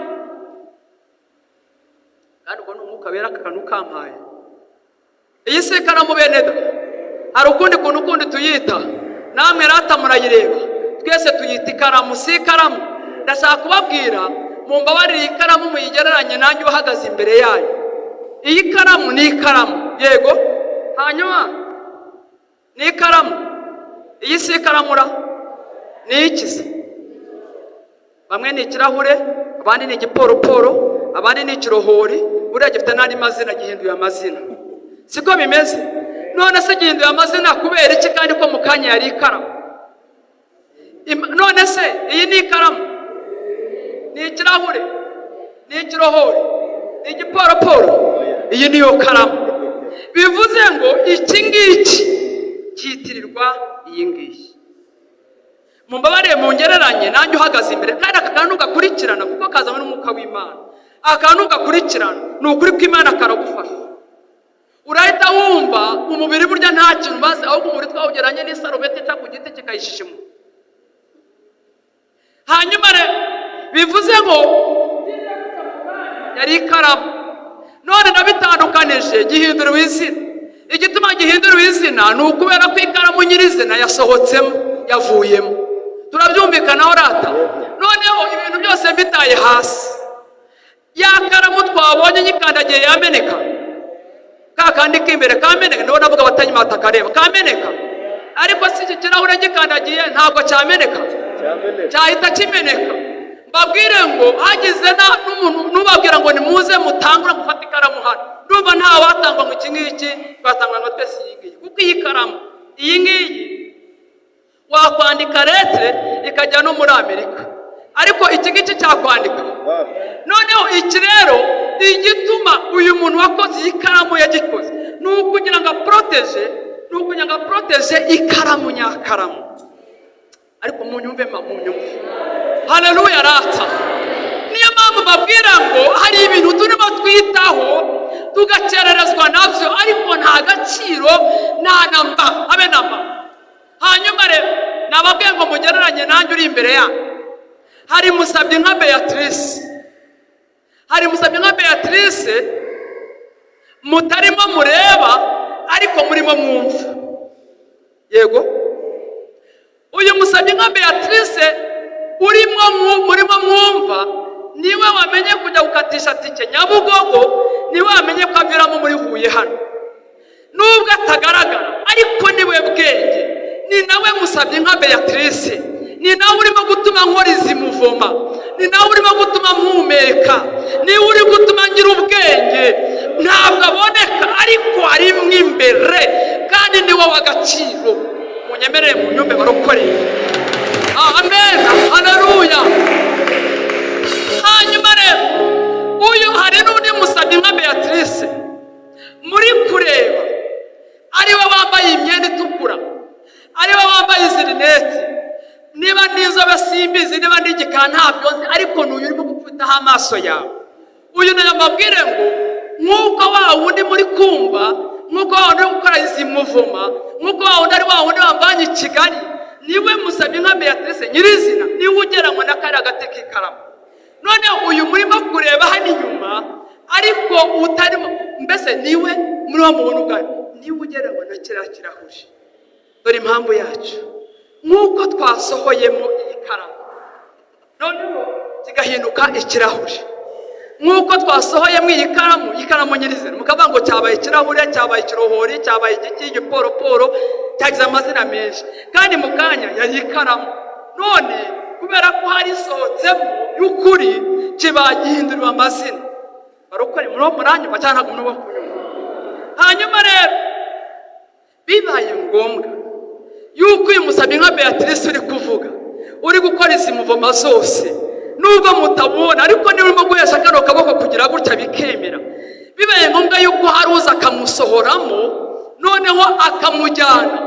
kandi ubwo ni Umwuka Wera aka kantu kampaye. Iyi si ikaramu, bene da, hari ukundi kuntu kundi tuyita. Namwe rata murayireba, twese tuyita ikaramu. Si ikaramu? Ndashaka kubabwira, mumbabarire, iyi karamu muyigereranye nanjye uhagaze imbere yayo. Iyi karamu ni ikaramu, yego. Hanyuma ni ikaramu. Iyi si ikaramu ra? Ni iki se? Bamwe ni ikirahure, abandi ni igiporoporo, abandi ni ikirohori. Buriya gifite n'andi mazina, gihinduye amazina, siko bimeze? None se gihinduye amazina kubera iki, kandi ko mu kanya yari ikaramu? None se iyi ni ikaramu, ni ikirahure, ni ikirohori, ni igiporoporo? Iyi niyo karamu. Bivuze ngo iki ngiki cyitirirwa iyi ngiyi. Mumbabarire mungereranye nanjye uhagaze imbere, kandi aka kantu gakurikirana kuko kazanywe n'Umwuka w'Imana. Akantu gakurikirana ni ukuri kw'Imana, karagufasha. Urahita wumva umubiri burya nta kintu umaze, ahubwo umubiri twawugeranye n'isarubeti ica ku giti kikayishishimura. Hanyuma rero bivuze ngo yari ikaramu, none nabitandukanije, gihinduriwe izina. Igituma gihinduriwe izina ni ukubera ko ikaramu nyirizina yasohotsemo, yavuyemo. Turabyumvikanaho rata? Noneho ibintu byose mbitaye hasi, ya karamu twabonye nyikandagiye yameneka, ka kandi k'imbere kameneka. Ndabona avuga abatanyuma batakareba, kameneka. Ariko si iki kirahure gikandagiye ntabwo cyameneka? Cyameneka. Cyahita kimeneka. Mbabwire ngo hagize n'umuntu nubabwira ngo nimuze mutangure gufata ikaramu hano, ndumva nta watangwa ngo iki ngiki, twatangwa ngo twese iyi ngiyi, kuko iyi karamu iyi ngiyi wakwandika lettre ikajya no muri Amerika, ariko iki ngiki cyakwandika? Noneho iki rero, igituma uyu muntu wakoze iyi karamu yagikoze ni ukugira ngo aporoteje, ni ukugira ngo aporoteje ikaramu nyakaramu. Ariko munyumve ma, munyumve. Haleluya rata. Niyo mpamvu mbabwira ngo hari ibintu turimo twitaho tugakererezwa nabyo, ariko nta gaciro, nta namba, habe namba. Hanyuma rero nababwiye ngo mugereranye nanjye uri imbere yanyu. Hari musabye nka Beatrice, hari musabye nka Beatrice mutarimo mureba, ariko murimo mwumva. Yego, uyu musabye nka Beatrice urimo murimo mwumva, niwe wamenye kujya gukatisha tike Nyabugogo, niwe wamenye ko aviramo muri Huye hano, nubwo atagaragara, ariko niwe bwenge, ni nawe musabye nka Beatrice, ni nawe urimo gutuma nkora izi mouvement, ni nawe urimo gutuma mpumeka, niwe uri gutuma ngira ubwenge. Ntabwo aboneka, ariko arimo imbere, kandi ni wowe w'agaciro. Munyemerere mu nyumbe barokoreye. Amen, haleluya. Hanyuma rero uyu, hari n'undi musabye nka Beatrice muri kureba, ariwe wambaye imyenda itukura, ariwe wambaye izi lunettes. Niba n'inzobe simbizi, niba n'igikara ntabyo nzi, ariko n'uyu urimo gukubitaho amaso yawe. Uyu nayo mbabwire ngo nk'uko wa wundi muri kumva, nk'uko wa wundi uri gukora izi mouvement, nk'uko wa wundi ari wa wundi wambanye i Kigali, niwe musabye nka Beatrice nyirizina, niwe ugeranywa na kariya gati k'ikaramu. Noneho uyu murimo kureba hano inyuma, ariko utarimo, mbese niwe muri wo mubona ubwayo, niwe ugereranywa na kiriya kirahuri. Dore impamvu yacu: nk'uko twasohoyemo iyi karamu, noneho kigahinduka ikirahure, nk'uko twasohoyemo iyi karamu, ikaramu nyirizina, mukavuga ngo cyabaye ikirahure, cyabaye ikirohori, cyabaye igiki, igiporoporo, cyagize amazina menshi, kandi mu kanya yari ikaramu. None kubera ko hari isohotsemo y'ukuri, kiba gihinduriwe amazina. Barokore, muri muranyumva cyangwa ntabwo muri kunyumva? Hanyuma rero bibaye ngombwa yuko uyu musabyi nka Beatrice uri kuvuga, uri gukora izi mouvement zose, nubwo mutabona, ariko niba urimo guhesha kano kaboko kugira gutya bikemera, bibaye ngombwa yuko hari uza akamusohoramo, noneho akamujyana.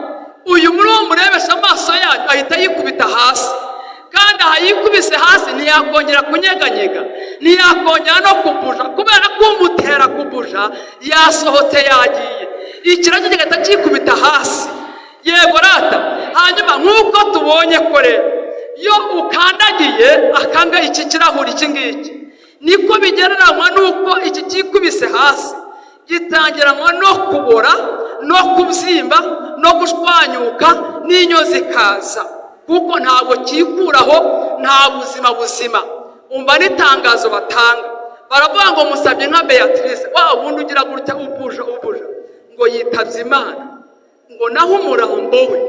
Uyu muri uwo murebesha amaso yanyu ahita yikubita hasi, kandi aha yikubise hasi ntiyakongera kunyeganyega, ntiyakongera no kubuja, kubera ko umutera kubuja yasohotse, yagiye. Ikiragi kigahita cyikubita hasi. Yego rata. Hanyuma nk'uko tubonye ko rero iyo ukandagiye akanga iki kirahuri, iki ngiki niko bigereranywa n'uko iki cyikubise hasi gitangiranwa no kubora no kubyimba no gushwanyuka, n'inyo zikaza, kuko ntabwo cyikuraho, nta buzima buzima. Umva n'itangazo batanga, baravuga ngo musabye nka Beatrice wa wundi ugira gutya, ubuja ubuja, ngo yitabye Imana, ngo naho umurambo we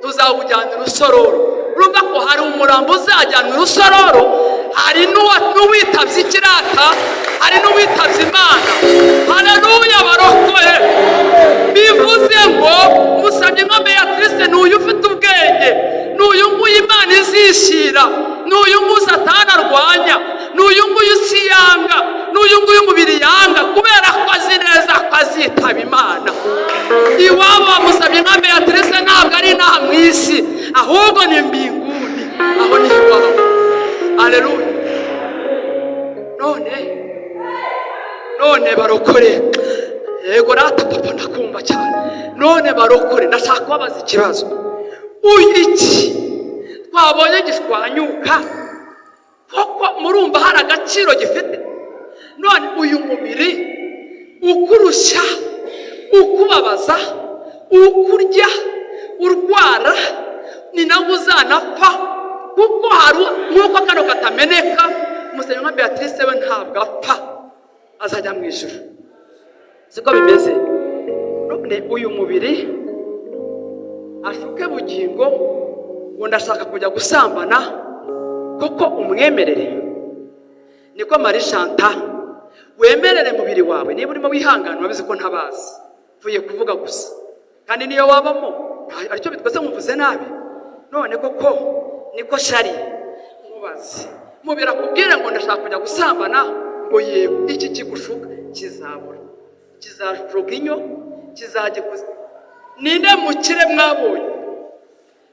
tuzawujyana Urusororo. Urumva ko hari umurambo uzajyana Urusororo, hari n'uwitabye ikirata, hari n'uwitabye Imana. Haleluya! Barokore, bivuze ngo musabye nka Beatrice ni uyu ufite ubwenge, ni uyu nguyu Imana izishyira, ni uyu nguyu Satani arwanya, ni uyu nguyu isi yanga, ni uyu nguyu umubiri yanga, kubera ko azi neza ko azitaba Imana. Iwabo bamusabye nka Beatrice ntabwo ari inaha mu isi, ahubwo ni mbinguni, aho ni iwabo. Aleluya! None barokore, yego rata papa, ndakumva cyane. None barokore, ndashaka kubabaza ikibazo. Uyu iki twabonye gishwanyuka, koko murumva hari agaciro gifite? None uyu mubiri ukurushya, ukubabaza, ukurya, urwara, ni nawo uzanapfa, kuko hari nk'uko kano katameneka. Musabye nka Beatrice we ntabwo apfa, azajya mu ijuru, siko bimeze? None uyu mubiri ashuke Bugingo ngo ndashaka kujya gusambana, koko umwemerere? Niko Marie Chantal, wemerere mubiri wawe? Niba urimo wihangana, urabizi ko ntabazi, mvuye kuvuga gusa, kandi niyo wabamo aricyo bitwaze nkuvuze nabi. None koko niko shari nkubaze, mubiri akubwire ngo ndashaka kujya gusambana, ngo yego, iki kigushuka kizabura, kizajoga inyo, kizajya kuzi. Ninde mukire mwabonye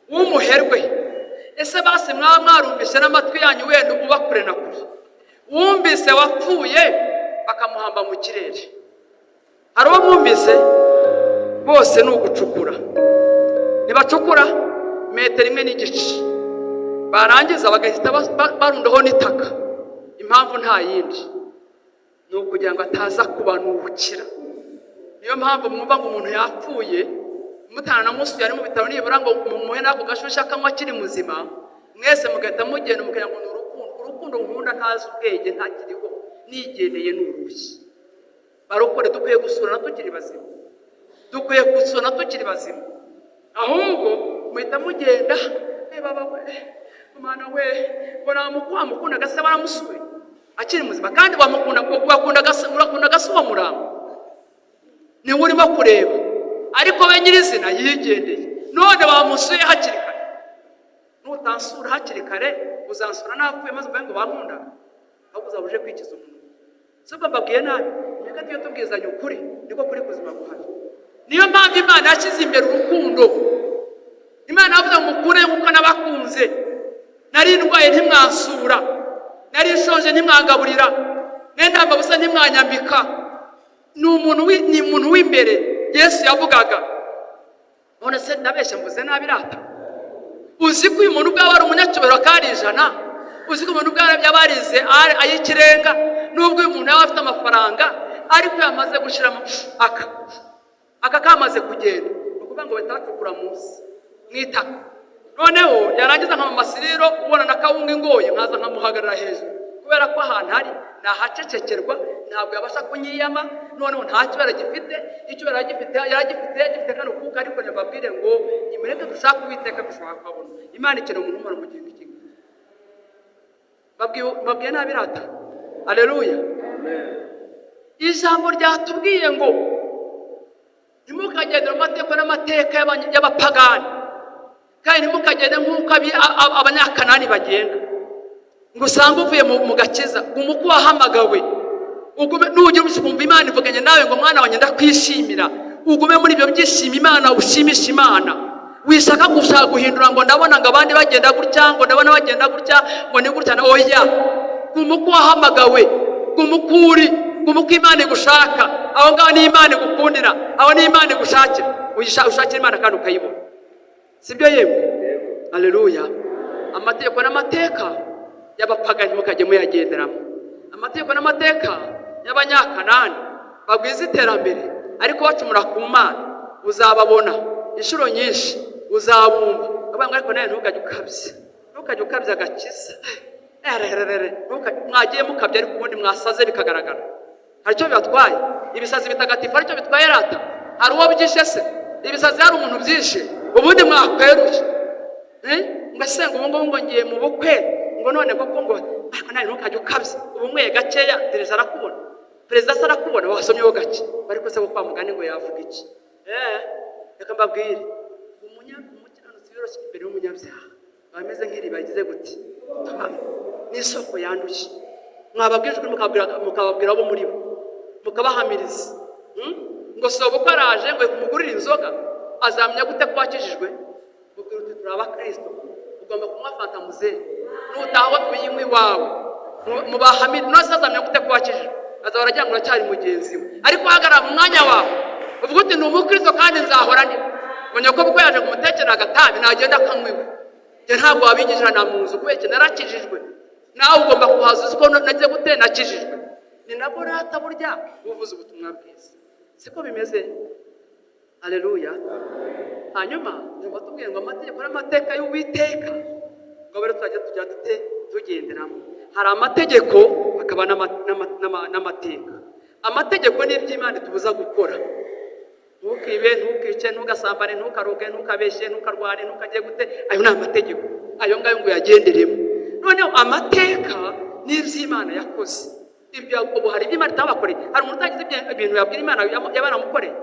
w'umuherwe? Ese basi mwaba mwarumvise n'amatwi yanyu, wenda uba kure na kure, wumvise wapfuye bakamuhamba mu kirere? Hari uwo mwumvise? Bose ni ugucukura. Ntibacukura metero imwe n'igice, barangiza bagahita barundaho n'itaka. Impamvu nta yindi, ni ukugira ngo ataza kubanukira. Niyo mpamvu mwumva ngo umuntu yapfuye, mutana na musuye ari mu bitaro, nibura ngo mumuhe n'ako gashyushyu akanywa akiri muzima, mwese mugahita mugenda mukagira ngo ni urukundo. Urukundo nkunda ntazi ubwenge, ntakiriho, nigendeye, ni urushyi. Barokore, dukwiye gusurana tukiri bazima, dukwiye gusurana tukiri bazima. Ahubwo muhita mugenda, baba we, umwana we, ngo wamukundaga se waramusuye akiri muzima? Kandi wamukunda, urakundaga se uwo murambo niwe urimo kureba, ariko we nyirizina yigendeye. None wamusuye hakiri kare? Nutansura hakiri kare, uzansura napfuye, maze uvuge ngo bankundaga? Ahubwo uzaba uje kwikiza umuntu. Si ubwo mbabwiye nabi? Reka tujye tubwizanya ukuri, niko kuri kuzima guhari. Niyo mpamvu Imana yashyize imbere urukundo. Imana yavuze ngo mukure nk'uko nabakunze. Nari ndwaye ntimwansura, nari nshonje ntimwagaburira, nari nambaye ubusa ntimwanyambika. Ni umuntu w'imbere Yesu yavugaga. None se ndabeshya, mvuze nabi rata? Uzi ko uyu muntu ubwawe ari umunyacyubahiro kari ijana? Uzi ko umuntu ubwawe yaba yarize ay'ikirenga? Nubwo uyu muntu yaba afite amafaranga, ariko yamaze gushyiramo aka kamaze kugenda, ni ukuvuga ngo bahita bacukura munsi mu itaka. Noneho yarangiza nka mama Siriro ubona na kawunga ingoye, nkaza nkamuhagarara hejuru, kubera ko ahantu ari ni ahacecekerwa, ntabwo yabasha kunyiyama. Noneho nta kibara gifite, icyo yari agifite yari agifite gifite kano kuka. Ariko mbabwire ngo nimureke dushake Uwiteka, dushobora kuhabona. Imana ikeneye umuntu umara mu gihe nk'iki. Babwiye nabi rata? Aleluya! Ijambo ryatubwiye ngo ntimukagendere mu mateka n'amateka y'abapagani, kandi ntimukagende nk'uko Abanyakanani bagenda, ngo usange uvuye mu gakiza. Guma uko wahamagawe, ugume. Nugira ukumva Imana ivuganye nawe ngo mwana wanjye, ndakwishimira, ugume muri ibyo byishimo Imana, ushimisha Imana. Wishaka gushaka guhindura ngo ndabona ngo abandi bagenda gutya, ngo ndabona bagenda gutya, ngo ni gutya. Oya, guma uko wahamagawe, guma uko uri, guma uko Imana igushaka. Aho ngaho ni Imana igukundira, aho ni Imana igushakira. Ushakira Imana kandi ukayibona, sibyo? Yemwe, aleluya. Amategeko n'amateka y'abapagani mukajya muyagenderamo, amategeko n'amateka y'Abanyakanani bagwiza iterambere ariko bacumura ku Mana. Uzababona inshuro nyinshi, uzabumva bavuga ngo: "Ariko nawe ntukajye ukabya, ntukajye ukabya agakiza." Erererere, mwagiye mukabya, ariko ubundi mwasaze bikagaragara, hari icyo bibatwaye? Ibisazi bitagatifu aricyo bitwaye rata? Hari uwo byishe se ibisazi? Hari umuntu byishe? Ubundi mwakweruye. Eh? Ngo ese ngo ubu ngubu ngo ngiye mu bukwe, ngo none koko ngo ariko nawe ntukajye ukabya. Ubu unyweye gakeya, perezida arakubona, perezida se arakubona, wasomyeho gake, ariko se ko kwa mugani ngo yavuga iki? Reka mbabwire, umukiranutsi yoroshye imbere y'umunyabyaha aba ameze nk'iriba rigize guti n'isoko yanduye. Mwababwira ijwi, mukababwira abo muri bo, mukabahamiriza. Ngo soba uko araje ngo kumugurire inzoga, azamenya gute ko wakijijwe? Mubwira uti: "Turi abakristo, ugomba kunywa fanta muzehe, nutaha uyinywa iwawe." Mubahamire none se azamenya gute ko wakijijwe? Azaba aragira ngo uracyari mugenzi we. Ariko uhagarara mu mwanya wawe uvuga uti: "Ni umukristo kandi nzahora ndi." Ngo nyoko kuko yaje kumutekera agatabi, nagenda akanywa iwe, njye ntabwo wabinjirana mu nzu kubera ikintu narakijijwe. Nawe ugomba kuhaza uzi ko nagiye gute, nakijijwe. Ni nabwo rata burya uvuze ubutumwa bwiza, siko bimeze? Aleluya. Hanyuma nyuma tubwiye ngo amategeko n'amateka y'Uwiteka, ngo rero tuzajya tujya dute tugenderamo. Hari amategeko, hakaba n'amateka. Amategeko ni iby'Imana itubuza gukora: ntukibe, ntukice, ntugasambane, ntukaroge, ntukabeshye, ntukarwane, ntukajye gute. Ayo ni amategeko, ayo ngayo ngo uyagenderemo. Noneho amateka ni iby'Imana yakoze. Ibyo ubu hari ibyo Imana itabakoreye? Hari umuntu utagize ibintu yabwira Imana yaba yaramukoreye?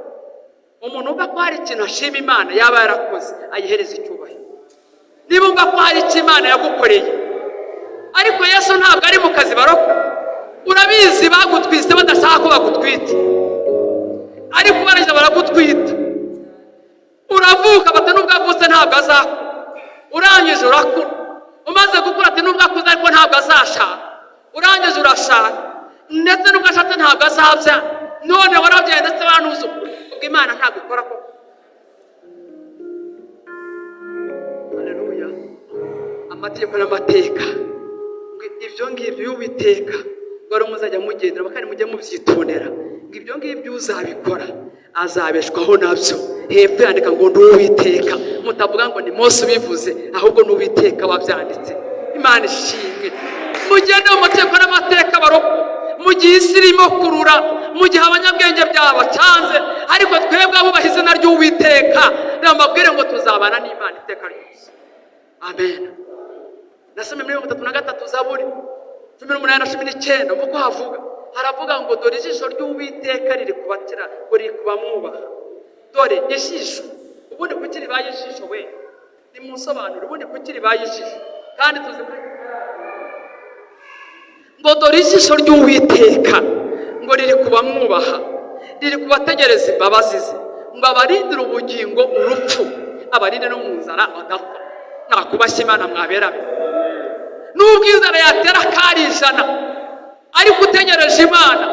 Umuntu wumva ko hari ikintu ashima Imana yaba yarakoze, ayihereza icyubahiro. Niba wumva ko hari icyo Imana yagukoreye. Ariko Yesu ntabwo ari mu kazi baroko. Urabizi, bagutwise badashaka ko bagutwite, ariko barangije baragutwita, uravuka. Bati: "Nubwo avutse ntabwo azakura." Urangije urakura. Umaze gukura, ati: "Nubwo akuze ariko ntabwo azashaka." Urangije urashaka, ndetse nubwo ashatse ntabwo azabyara. None warabyaye, ndetse banuzukuru. Ubwo Imana ntabwo ikora koko? Haleluya. Amategeko n'amateka, ngo ibyo ngibyo y'Uwiteka, ngo ari muzajya mugendera kandi mujye mubyitondera, ngo ibyo ngibyo uzabikora azabeshwaho nabyo. Hepfo yandika ngo ni Uwiteka. Mutavuga ngo ni Mose ubivuze, ahubwo ni Uwiteka wabyanditse. Imana ishimwe. Mugende mu mategeko n'amateka baroko mu gihe isi irimo kurura, mu gihe abanyabwenge byabacanze, ariko twebwe abubaha izina ry'Uwiteka, reka mbabwire ngo tuzabana n'Imana iteka ryose. Amen. Nasomye muri 33 Zaburi, 18 na 19, uko havuga, haravuga ngo: "Dore ijisho ry'Uwiteka riri kubatira, ngo riri kubamwubaha." Dore ijisho. Ubundi kuki ribaye ijisho? We nimunsobanure, ubundi kuki ribaye ijisho kandi tuzi ko ngo: "Dore ijisho ry'Uwiteka ngo riri kubamwubaha, riri kubategereza imbabazi ze, ngo abarindire ubugingo urupfu, abarinde no mu nzara badapfa." Mwakubashye Imana mwabera be. Nubwo inzara yatera akari 100, ariko utegereje Imana,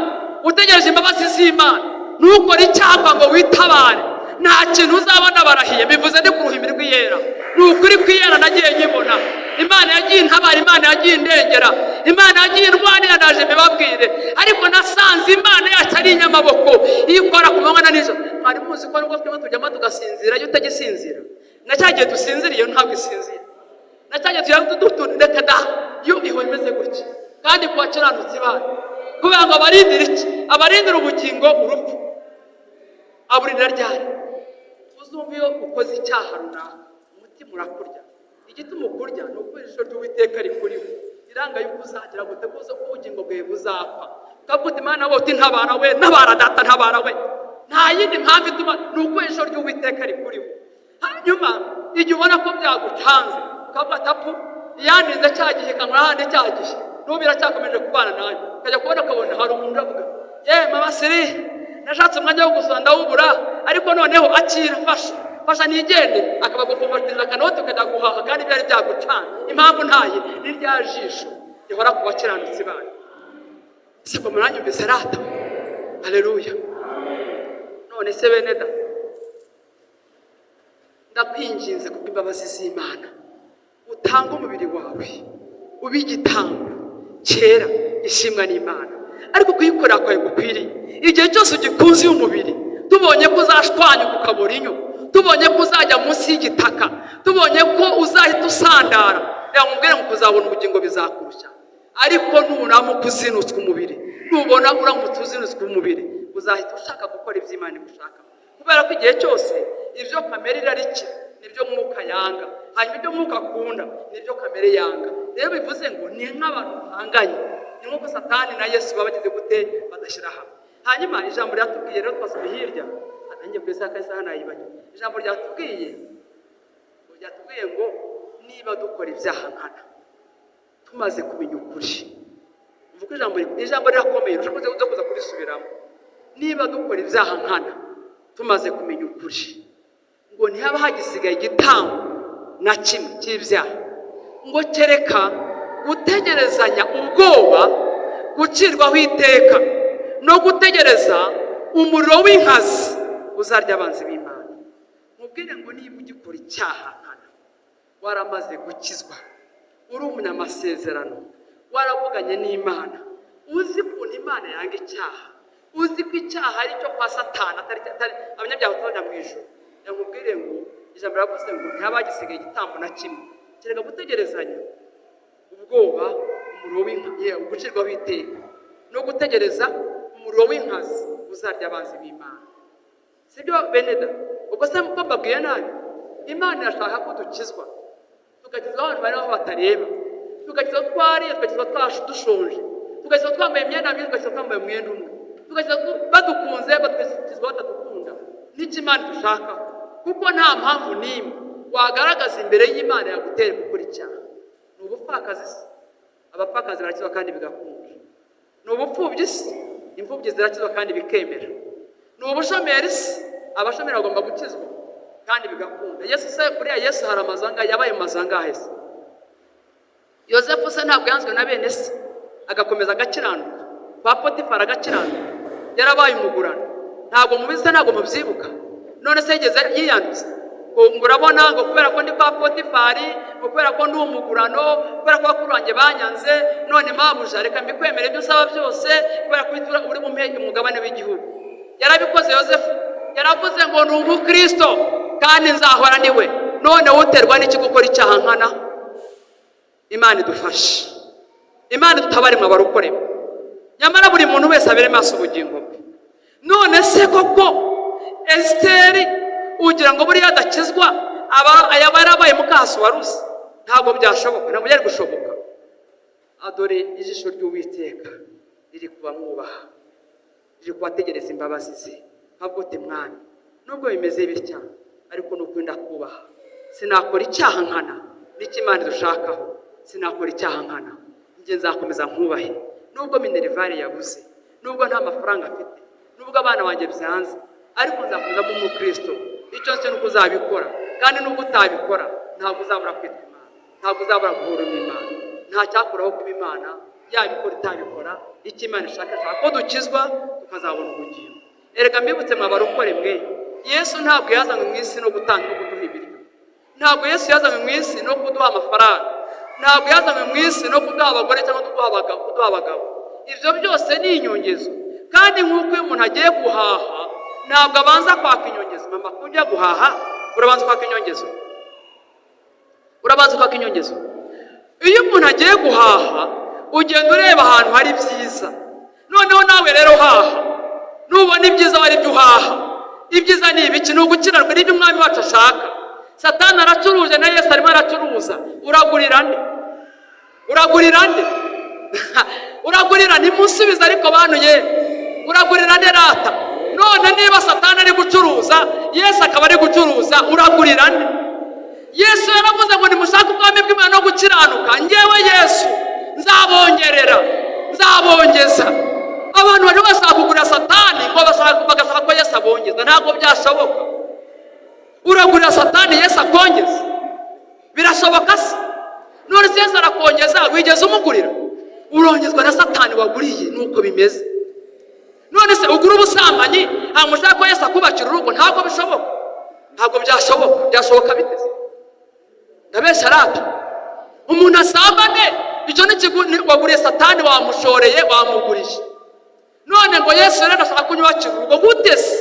utegereje imbabazi z'Imana, ntukore icyapa ngo witabare, nta kintu uzabona. Barahiye, bivuze ndi ku ruhimbi rw'iyera. Ni ukuri kw'iyera, nagiye nkibona. Imana yagiye intabara, Imana yagiye indengera, Imana yagiye indwanira. Naje mbibabwire, ariko nasanze Imana yacu ari inyamaboko, iyo ikora ku manywa na nijoro. Mwari muzi ko nubwo twebwe tujyamo tugasinzira, iyo utagisinzira, na cya gihe dusinziriye ntabwo isinzira, na cya gihe tujya reka da, yo ihora imeze gutya. Kandi ku bakiranutsi bayo, kubera ngo abarindire iki? Abarindire ubugingo urupfu. Aburindira ryari? Uzumva iyo ukoze icyaha runaka, umutima urakurya. Igituma ukurya ni uko ijisho ry'Uwiteka rikuriho, iranga yuko uzagira guteguza ko ubugingo bwawe buzapfa. Ukavuga uti: "Imana we," uti: "Ntabara we, ntabara data, ntabara we." Nta yindi mpamvu ituma, ni uko ijisho ry'Uwiteka rikuriho. Hanyuma igihe ubona ko byagucanze, ukavuga ati: "Apu, yandinze cya gihe, ikankora ahandi cya gihe, n'ubu iracyakomeje kubana nanjye." Ukajya kubona ukabona hari umuntu uravuga: "Ye mama siri, nashatse umwanya wo gusura ndawubura, ariko noneho akira, fasha fasha." Fasha nigende. Akaba gupfumbatiriza akanoti, ukajya guhaha kandi byari byagucana. Impamvu ntaye ni rya jisho rihora ku bakiranutsi bayo. Ese ngo muranyumvise rata? Haleluya! None se bene da, ndakwinginze kubw'imbabazi z'Imana, utange umubiri wawe ube igitambo cyera gishimwa n'Imana. Ariko kuyikorera kwawe gukwiriye. Igihe cyose ugikunze uyu mubiri, tubonye ko uzashwanyuka ukabura inyo, tubonye ko uzajya munsi y'igitaka, tubonye ko uzahita usandara, reka nkubwire ngo kuzabona ubugingo bizakurushya. Ariko nuramuka uzinutswe umubiri, nubona uramutse uzinutswe umubiri, uzahita ushaka gukora ibyo Imana igushaka, kubera ko igihe cyose ibyo kamere irarikira nibyo Mwuka yanga, hanyuma ibyo Mwuka akunda nibyo kamere yanga. Rero bivuze ngo ni nk'abantu bahanganye, ni nk'uko Satani na Yesu baba bagize gute? Badashyira hamwe. Hanyuma ijambo ryatubwiye rero, twasomye hirya, nanjye ku isaha, isaha nayibagiwe. Ijambo ryatubwiye ngo niba dukora ibyaha nkana tumaze kumenya ukuri, mvuga ijambo rirakomeye, ushobora kuza kurisubiramo. Niba dukora ibyaha nkana tumaze kumenya ukuri, ngo ntihaba hagisigaye igitambo na kimwe cy'ibyaha, ngo kereka gutegerezanya ubwoba gucirwaho iteka no gutegereza umuriro w'inkazi uzarya abanzi b'Imana. Mubwire ngo niba ugikora icyaha nkana waramaze gukizwa, uri umunyamasezerano, waravuganye n'Imana, uzi ukuntu Imana yanga icyaha, uzi ko icyaha ari cyo kwa Satani, atari abanyabyaha batazajya mu ijuru, yamubwire ngo ijambo riravuze ngo ntihaba hagisigaye igitambo na kimwe kereka gutegerezanya ubwoba umuriro gucirwaho iteka no gutegereza umuriro w'inkazi uzarya abanzi b'Imana. Sibyo beneda? Ubwo se ko mbabwiye nabi? Imana irashaka ko dukizwa, tugakizwa abantu bari aho batareba, tugakizwa twariye, tugakizwa dushonje, tugakizwa twambaye imyenda myiza, tugakizwa twambaye umwenda umwe, tugakizwa badukunze, tugakizwa batadukunda. N'icyo Imana dushaka, kuko nta mpamvu n'imwe wagaragaza imbere y'Imana yagutera gukora icyaha. Ni ubupfakazi se? Abapfakazi barakizwa kandi bigakunda. Ni ubupfubyi se? Imfubyi zirakizwa kandi bikemera. Ni ubushomeri se? Abashomeri bagomba gukizwa kandi bigakunda. Yesu se, kuriya Yesu hari amazu angahe yabaye? Mu mazu angahe se? Yosefu se ntabwo yanzwe na bene se, agakomeza agakiranuka? Kwa Potifari agakiranuka, yarabaye umugurano. Ntabwo mubizi? Ntabwo mubyibuka? None se yigeze yiyanduza ngo urabona ngo kubera ko ndi kwa Potifari, ngo kubera ko ndi umugurano, kubera ko bakuru banjye banyanze, none mabuja, reka mbikwemere ibyo usaba byose, kubera ko uri bumpe umugabane w'igihugu? Yarabikoze Yosefu? Yaravuze ngo ni umukristo kandi nzahora niwe. None uterwa n'iki gukora icyaha nkana? Imana idufashe, Imana idutabare mwe abarokore. Nyamara buri muntu wese abere maso ubugingo bwe. None se koko Esiteri ugira ngo buriya adakizwa aba yaba yarabaye mukahasuwarusi? Ntabwo byashoboka, ntabwo byari gushoboka. Adore ijisho ry'Uwiteka riri kubamwubaha, riri kubategereza imbabazi ze. Ntabwo te mwami, nubwo bimeze bitya, ariko ni ukuri ndakubaha, sinakora icyaha nkana. Nicyo Imana idushakaho. Sinakora icyaha nkana, njye nzakomeza nkubahe, nubwo minerval yabuze, nubwo nta mafaranga afite, nubwo abana banjye byanze, ariko nzakomeza kuba umukristo. Icyo cyo nuko uzabikora, kandi nubwo utabikora ntabwo uzabura kwitwa Imana, ntabwo uzabura guhura n'Imana. Nta cyakuraho kuba Imana, yabikora itabikora. Icyo Imana ishaka, ishaka ko dukizwa tukazabona ubugingo. Erega mbibutse mwa barokore mwe, Yesu ntabwo yazanywe mu isi no gutanga no kuduha ibiryo. Ntabwo Yesu yazanywe mu isi no kuduha amafaranga. Ntabwo yazanywe mu isi no kuduha abagore cyangwa kuduha abagabo. Ibyo byose ni inyongezo. Kandi nk'uko iyo umuntu agiye guhaha ntabwo abanza kwaka inyongezo. Mama, ujya guhaha urabanza kwaka inyongezo? Urabanza kwaka inyongezo? Iyo umuntu agiye guhaha ugenda ureba ahantu hari byiza. Noneho nawe rero haha, nubona ibyiza ari byo uhaha. Ibyiza ni ibiki? Ni ugukiranuka, n'ibyo umwami wacu ashaka. Satani aracuruje na Yesu arimo aracuruza. Uragurira nde? Uragurira nde? Uragurira? Ntimusubize ariko bantu ye, uragurira nde rata? None niba Satani ari gucuruza, Yesu akaba ari gucuruza, uragurira nde? Yesu yaravuze ngo nimushake ubwami bw'Imana no gukiranuka, ngewe Yesu nzabongerera, nzabongeza. Abantu bari bashaka kugura Satani ngo bagashaka ko Yesu abongeza, ntabwo byashoboka. Uragurira Satani Yesu akongeza? Birashoboka se? None se Yesu arakongeza, wigeze umugurira? Urongezwa na Satani waguriye, nuko bimeze. None se ugura ubusambanyi, ntabwo ushaka ko Yesu akubakira urugo? Ntabwo bishoboka, ntabwo byashoboka. Byashoboka bite se? Ndabeshya arata? Umuntu asambane, icyo ni waguriye Satani, wamushoreye, wamuguriye. None ngo Yesu rero ashaka kunyubakira urugo, gute se?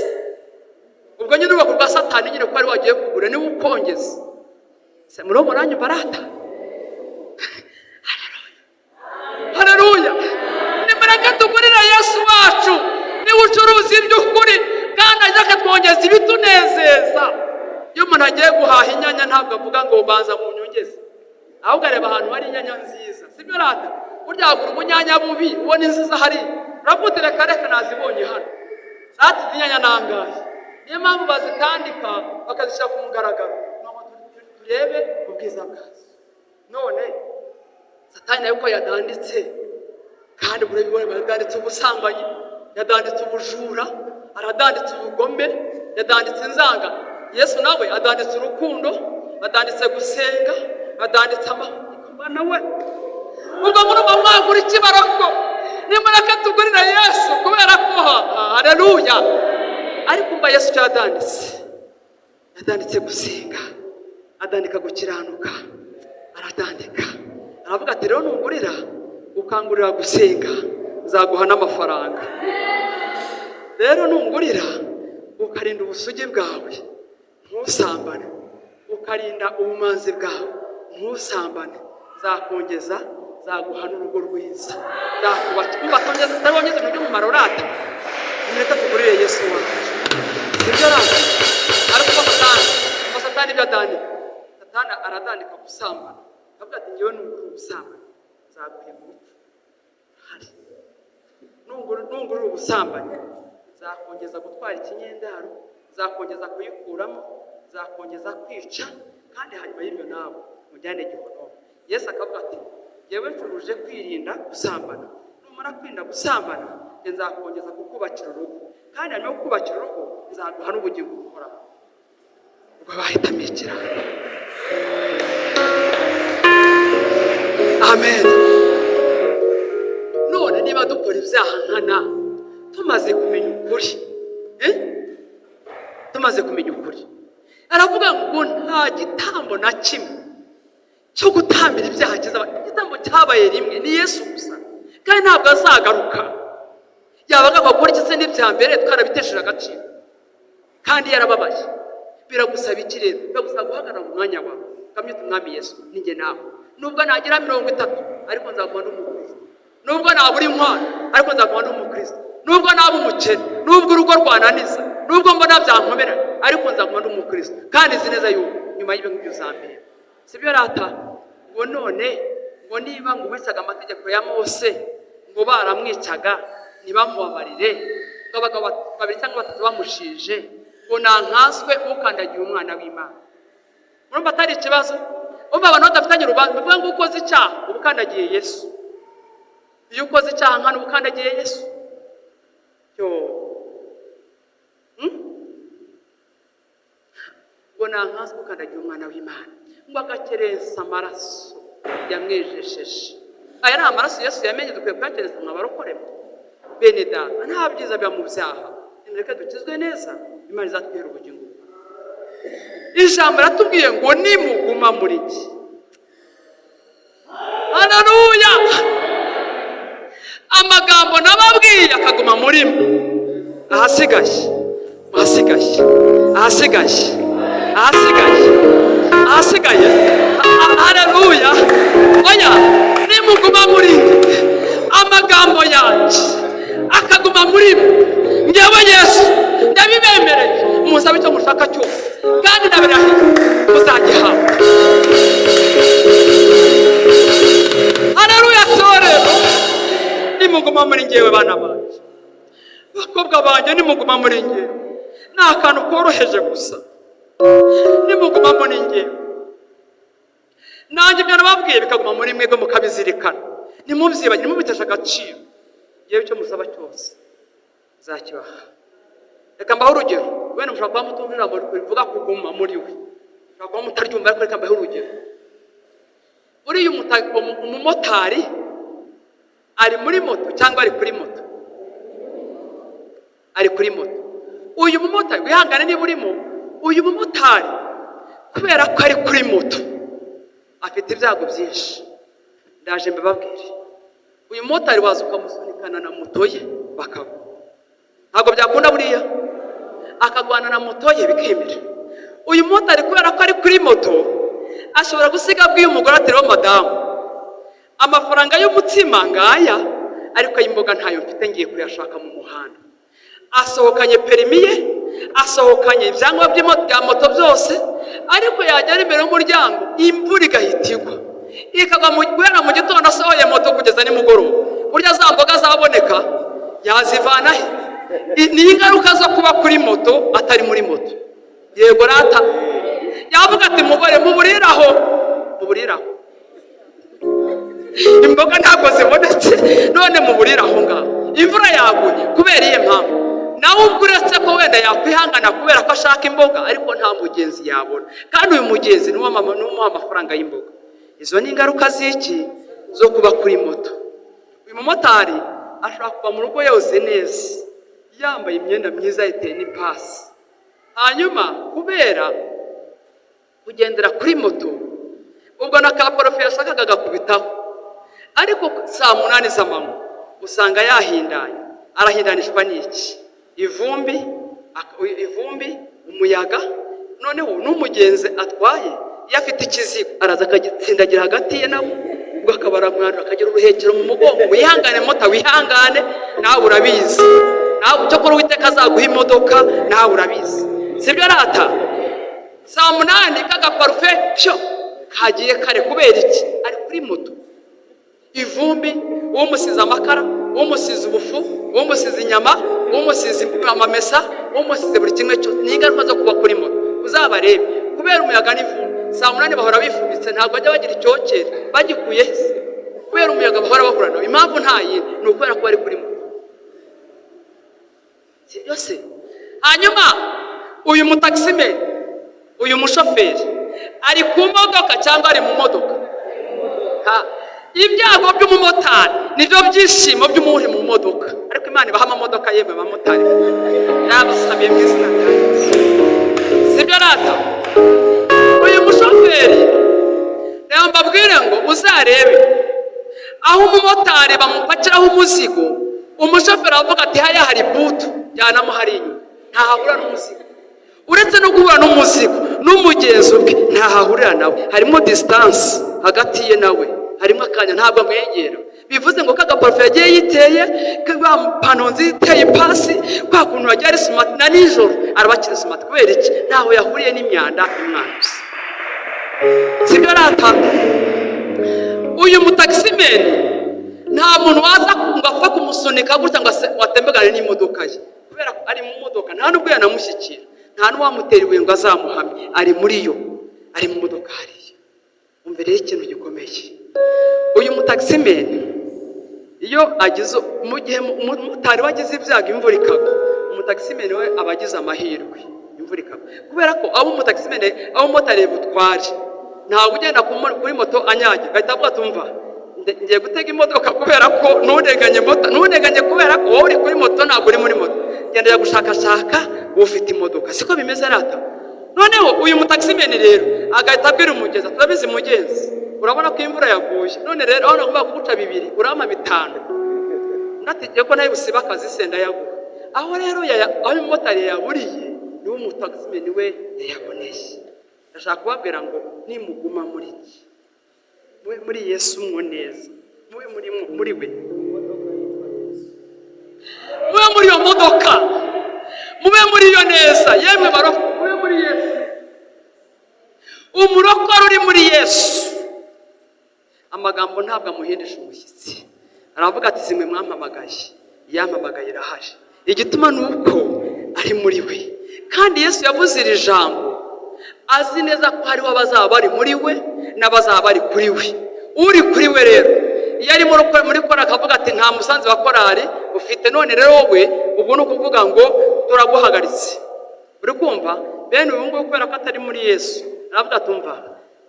Ubwo nyine urugo rwa Satani nyine, ko ari wagiye kugura, niwe ukongeza se? Muri mwanya barata. Haleluya! Nimureke tugurire Yesu wacu, niwe ucuruza iby'ukuri, kandi ajya akatwongeza ibitunezeza. Iyo umuntu agiye guhaha inyanya, ntabwo avuga ngo banza mu nyongeze, ahubwo areba ahantu hari inyanya nziza, sibyo rata? Burya wagura ubunyanya bubi, ubona inziza hariya, uravuga uti: "Reka reka, nazibonye hano." Rata, izi nyanya nangahe? Niyo mpamvu bazitandika, bakazishyira ku mugaragaro ngo turebe ubwiza bwazo. None Satani nawe ko yadanditse, kandi murabibona, yadanditse ubusambanyi, yadanditse ubujura, aradanditse ubugome, yadanditse inzanga, Yesu nawe adanditse urukundo, adanditse gusenga, adanditse amahoro. Nawe ubwo murumva mwagura ikibarako? Nimureke tugurire Yesu, kubera ko haleluya! Ariko umva Yesu icyo yadanditse: yadanditse gusenga, adandika gukiranuka, aradandika, aravuga ati: "Rero nungurira, ukangurira gusenga, nzaguha n'amafaranga. Rero nungurira ukarinda ubusugi bwawe ntusambane, ukarinda ubumanzi bwawe ntusambane, nzakongeza, nzaguha n'urugo rwiza, nzakubakira." Umva, kongeza utarongeza ibintu by'umumaro rata. Nimureke tugurire Yesu wacu, sibyo rata? Ariko umva Satani, umva Satani ibyo adandika. Satani aradandika gusambana, akavuga ati: "Ngewe nungurira ubusambanyi nzaguhemba urupfu hari, nungurira ubusambanyi nzakongeza gutwara ikinyendaro, nzakongeza kuyikuramo, nzakongeza kwica, kandi hanyuma y'ibyo nawe mujyane gihonomo." Yesu akavuga ati: "Ngewe ncuruje kwirinda gusambana. Numara kwirinda gusambana, njye nzakongeza kukubakira urugo, kandi hanyuma yo kukubakira urugo nzaguha n'ubugingo buhoraho." Ubwo bahitamo ikiraro. Amen. None niba dukora ibyaha nkana, tumaze kumenya ukuri, eh? Tumaze kumenya ukuri, aravuga ngo nta gitambo na kimwe cyo gutambira ibyaha kizaba. Igitambo cyabaye rimwe, ni Yesu gusa, kandi ntabwo azagaruka. Yaba agomba gukora iki se n'ibya mbere twarabitesheje agaciro kandi yarababaye? Biragusaba iki rero? Biragusaba guhagarara mu mwanya wawe, ukamwita Umwami Yesu. Ninjye nawe, nubwo nagira 30, ariko nzaguma ndi umukristo. Nubwo nabura inkwano, ariko nzaguma ndi umukristo. Nubwo naba umukene, nubwo urugo rwananiza, nubwo mbona byankomera, ariko nzaguma ndi umukristo, kandi nzi neza yuko nyuma y'ibyo ngibyo uzambera. Sibyo rata? Ngo none ngo niba ngo wicaga amategeko ya Mose, ngo baramwicaga ntibamubabarire, ngo abagabo babiri cyangwa batatu bamushinje, ngo nankanswe ukandagiye umwana w'Imana? Murumva atari ikibazo? Umva, abantu badafitanye urubanza, bivuga ngo ukoze icyaha uba ukandagiye Yesu. Iyo ukoze icyaha nkana, uba ukandagiye Yesu. Yo! Ngo nankanswe ukandagiye umwana w'Imana, ngo agakerensa amaraso yamwejesheje. Aya ni amaraso Yesu yamenye, dukwiye kuyakerensa. Mwabarokoremo bene data, nta byiza biba mu byaha. Nimureke dukizwe neza, Imana izatwihera ubugingo. Ijambo riratubwiye ngo nimuguma muri njye. Haleluya! Amagambo nababwiye akaguma muri mwe. Ahasigaye, ahasigaye, ahasigaye, ahasigaye, ahasigaye. Haleluya! Oya, nimuguma muri njye, amagambo yanjye akaguma muri mwe, ngewe Yesu ndabibemereye, musabe icyo mushaka cyose, kandi ndabirahiye, muzagihabwa. Haleluya! Torero, nimuguma muri ngewe, bana banjye, bakobwa banjye, nimuguma muri ngewe, ni akantu koroheje gusa. Nimuguma muri ngewe, nanjye ibyo nababwiye bikaguma muri mwebwe, mukabizirikana, ntimubyibagire, ntimubiteshe agaciro, ngewe icyo musaba cyose nzakibaha. Reka mbahe urugero. Wenda mushobora kuba mutumva ijambo rivuga kuguma muri we, mushobora kuba mutaryumva, ariko reka mbahe urugero. Buriya umumotari ari muri moto cyangwa ari kuri moto? Ari kuri moto. Uyu mumotari, wihangane niba urimo, uyu mumotari kubera ko ari kuri moto afite ibyago byinshi. Ndaje mbibabwire. Uyu mumotari waza ukamusunikana na moto ye bakagwa, ntabwo byakunda. Buriya akagwana na moto ye bikemera. Uyu mumotari kubera ko ari kuri moto ashobora gusiga abwiye umugore ati: "Rero madamu, amafaranga y'umutsima ngaya, ariko ay'imboga ntayo mfite, ngiye kuyashaka mu muhanda." Asohokanye perimi ye, asohokanye ibyangombwa bya moto byose, ariko yagera imbere y'umuryango imvura igahita igwa, ikagwa guhera mu gitondo asohoye moto kugeza nimugoroba. Burya za mboga zaboneka yazivana he? Ni ingaruka zo kuba kuri moto atari muri moto. Yego rata, yavuga ati: "Mugore, muburiraho, muburiraho, imboga ntabwo zibonetse, none muburire aho ngaho, imvura yaguye." Kubera iyo mpamvu nawe ubwo, uretse ko wenda yakwihangana kubera ko ashaka imboga, ariko nta mugenzi yabona, kandi uyu mugenzi niwe umuha amafaranga y'imboga. Izo ni ingaruka z'iki? Zo kuba kuri moto. Uyu mumotari ashobora kuva mu rugo yoze neza, yambaye imyenda myiza, yiteye n'ipasi, hanyuma kubera kugendera kuri moto ubwo na ka parufe yashakaga agakubitaho, ariko saa 8 z'amanywa usanga yahindanye. Arahindanishwa n'iki? Ivumbi, ivumbi, umuyaga. Noneho n'umugenzi atwaye iyo afite ikizigo araza akagitsindagira hagati ye nawe, ubwo akaba aramwandura, akagira uruhekero mu mugongo. Wihangane mota, wihangane, nawe urabizi. Nawe cyokora Uwiteka azaguha imodoka, nawe urabizi, sibyo rata? Saa 8 k'agaparufe pyo kagiye kare. Kubera iki? Ari kuri moto, ivumbi, umusize amakara, umusize ubufu, umusize inyama, umusize amamesa, umusize buri kimwe cyose. Ni ingaruka zo kuba kuri moto. Uzabarebe, kubera umuyaga n'ivumbi, saa 8 bahora bifubitse, ntabwo bajya bagira icyokere. Bagikuye he se? Kubera umuyaga bahora bahura nawo. Impamvu nta yindi, ni ukubera ko bari kuri moto, si byo se? Hanyuma uyu mutakisimeni, uyu mushoferi ari ku modoka cyangwa ari mu modoka? Ibyago by'umumotari nibyo byishimo by'umuntu mu modoka. Ariko Imana ibaha amamodoka. Yemwe abamotari, yabasabiye mu izina rya Yesu, sibyo rata? Uyu mushoferi, reba mbabwire ngo uzarebe aho umumotari bamupakiraho umuzigo, umushoferi avuga ati: "Hariya hari butu, jyanamo hari inyuma." Ntahahura n'umuzigo. Uretse no guhura n'umuzigo, n'umugenzi ubwe ntahahurira nawe. Harimo distance hagati ye nawe, harimo akanya, ntabwo amwegera. Bivuze ngo kagaparufe yagiye yiteye, pano nziza iteye ipasi, kwa kuntu yagiye ari smart, na nijoro araba akiri smart. Kubera iki? Ntaho yahuriye n'imyanda imwanduza, sibyo rata? Uyu mutakisimeni nta muntu waza ngo apfe kumusunika gutya ngo atembagane n'imodoka ye, kubera ko ari mu modoka. Nta n'ubwo yanamushyikira, nta n'uwamutera ibuye ngo azamuhame. Ari muri yo, ari mu modoka hariya. Umva rero ikintu gikomeye: uyu mutakisimeni iyo agize, mu gihe umumotari we agize ibyago imvura ikagwa, umutakisimeni we aba agize amahirwe imvura ikagwa, kubera ko abo umutakisimeni, abo umumotari butware, ntabwo ugenda kuri moto anyagira, agahita avuga ati: "Umva, ngiye gutega imodoka kubera ko ntuneganye moto, ntuneganye, kubera ko wowe uri kuri moto, ntabwo uri muri moto. Genda gushakashaka ufite imodoka." Siko bimeze rata? Noneho uyu mutakisimeni rero agahita abwira umugenzi: "Turabizi mugenzi, urabona ko imvura yaguye, none rero aho nagomba kuguca 2 urampa 5." Undi ati: "Ko nawe busiba akazi se, ndayaguha." Aho rero aho umumotari yayaburiye niwe umutakisimeni we yayaboneye. Ndashaka kubabwira ngo nimuguma muri iki, mube muri Yesu mwo neza, mube muri we, mube muri iyo modoka, mube muri iyo neza. Yemwe baroko, mube muri Yesu. Umurokore uri muri Yesu, amagambo ntabwo amuhindisha umushyitsi. Aravuga ati: "Zimwe mwampamagaye, yampamagaye irahari." Igituma ni uko ari muri we. Kandi Yesu yavuze iri jambo azi neza ko hariho abazaba bari muri we n'abazaba bari kuri we. Uri kuri we rero, iyo ari muri korali akavuga ati: "Nta musanzu wa korali ufite, none rero wowe," ubwo ni ukuvuga ngo Turaguhagaritse. Uri kumva bene uyu nguyu, kubera ko atari muri Yesu, aravuga ati: "Umva,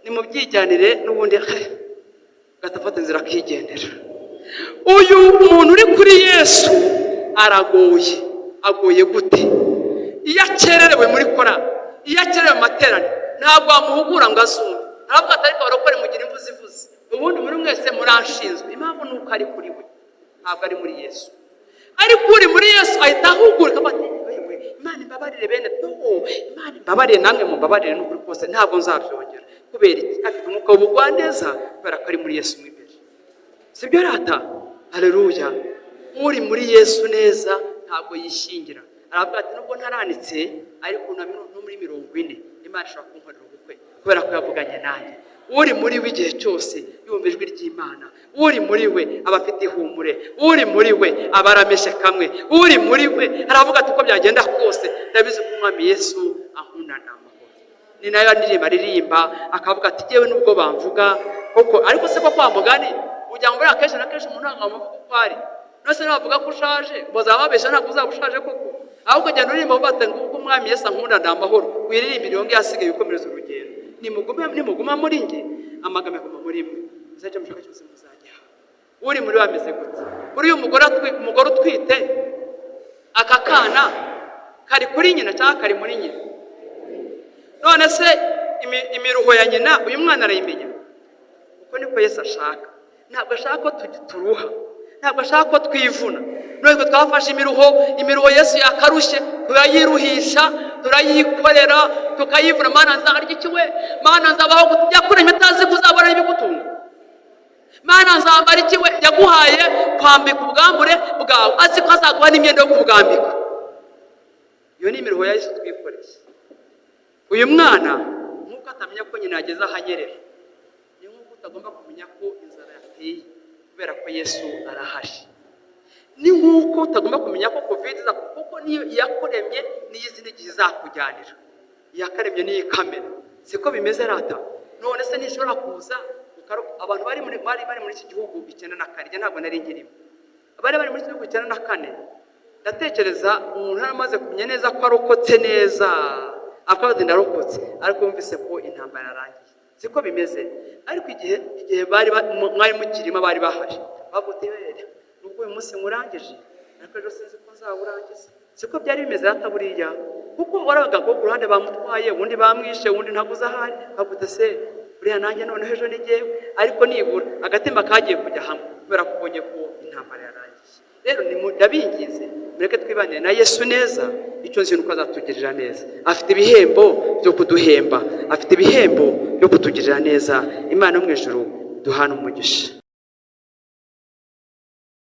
nimubyijyanire n'ubundi," agahita afata inzira akigendera. Uyu muntu uri kuri Yesu aragoye. Agoye gute? Iyo akererewe muri korali, iyo akererewe mu materaniro, ntabwo wamuhugura ngo azumve. Aravuga ati: "Ariko abarokore mugira imvuzi ivuze, ubundi muri mwese muranshinzwe." Impamvu ni uko ari kuri we, ntabwo ari muri Yesu. Ariko uri muri Yesu ahita ahugura, akavuga ati: "Yewe, Imana imbabarire bene no, Imana imbabarire, namwe mumbabarire, n'ukuri kose ntabwo nzabyongera." Kubera iki? Afite umwuka w'ubugwaneza kubera ko ari muri Yesu mo imbere. Sibyo rata? Haleluya! Uri muri Yesu neza ntabwo yishingira. Aravuga ati: "Nubwo ntaranitse, ariko no muri 40 Imana ishobora kunkorera ubukwe kubera ko yavuganye nanjye." Uri muri we igihe cyose yumva ijwi ry'Imana. Uri muri we aba afite ihumure. Uri muri we aba arameshe kamwe. Uri muri we aravuga ati: "Uko byagenda kose, ndabizi ko Umwami Yesu ankundana amahoro." Ni nayo ndirimba aririmba, akavuga ati: "Yewe, nubwo bamvuga koko." Ariko se koko, wa mugani ujya ngo buriya kenshi na kenshi umuntu ntabwo bamuvuga uko ari. None nibavuga ko ushaje, bazaba babeshya? Ntabwo uzaba ushaje koko. Ahubwo genda uririmba uvuga ati: "Nguko Umwami Yesu ankunda, ndi amahoro." Wiririmbire iyo ngiyo, asigaye ukomereza urugendo. Nimuguma, nimuguma muri njye, amagambo aguma muri mwe, muzajya mushaka cyose muzagihabwa. Uri muri we ameze gute? Uriya umugore utwite, aka kana kari kuri nyina cyangwa kari muri nyina? None se imiruho ya nyina uyu mwana arayimenya? Uko niko Yesu ashaka. Ntabwo ashaka ko turuha, ntabwo ashaka ko twivuna. None twe twafashe imiruho, imiruho Yesu yakarushye, turayiruhisha, turayikorera, tukayivuna. "Mana, nzarya iki we? Mana, nzabaho gute?" Yakuremye utazi ko uzabona ibigutunga. "Mana, nzambara iki we?" Yaguhaye kwambika ubwambure bwawe, azi ko azaguha n'imyenda yo kubwambika. Iyo ni imiruho ya Yesu twikoreye. Uyu mwana nk'uko atamenya ko nyina yageze ahanyerera, ni nk'uko utagomba kumenya ko inzara yateye, kubera ko Yesu arahari. Ni nk'uko utagomba kumenya ko COVID iza, kuko niyo iyakuremye niyo izi n'igihe izakujyanira. Iyakaremye niyo ikamena. Siko bimeze rata? None se ntishobora kuza abantu bari muri iki gihugu 94, njye ntabwo nari nkirimo. Abari bari muri iki gihugu 94, ndatekereza umuntu yaramaze kumenya neza ko arokotse neza, akabaza ati: "Ndarokotse," ariko yumvise ko intambara yarangiye. Siko bimeze? Ariko igihe bari mwari mukirimo, bari bahari bavuga uti: "Were, nubwo uyu munsi nkurangije, ariko ejo sinzi ko nzawurangiza." Siko byari bimeze hata buriya? Kuko warabaga ko ku ruhande bamutwaye, ubundi bamwishe, ubundi ntabwo uzi ahari. Bavuga se buriya nanjye noneho ejo ni jyewe. Ariko nibura agatimba kagiye kujya hamwe kubera ko ubonye ko intambara yarangiye. Rero ndabinginze, mureke twibanire na Yesu neza. Icyo nzi ni uko azatugirira neza. Afite ibihembo byo kuduhemba, afite ibihembo byo kutugirira neza. Imana yo mu ijuru duhana umugisha.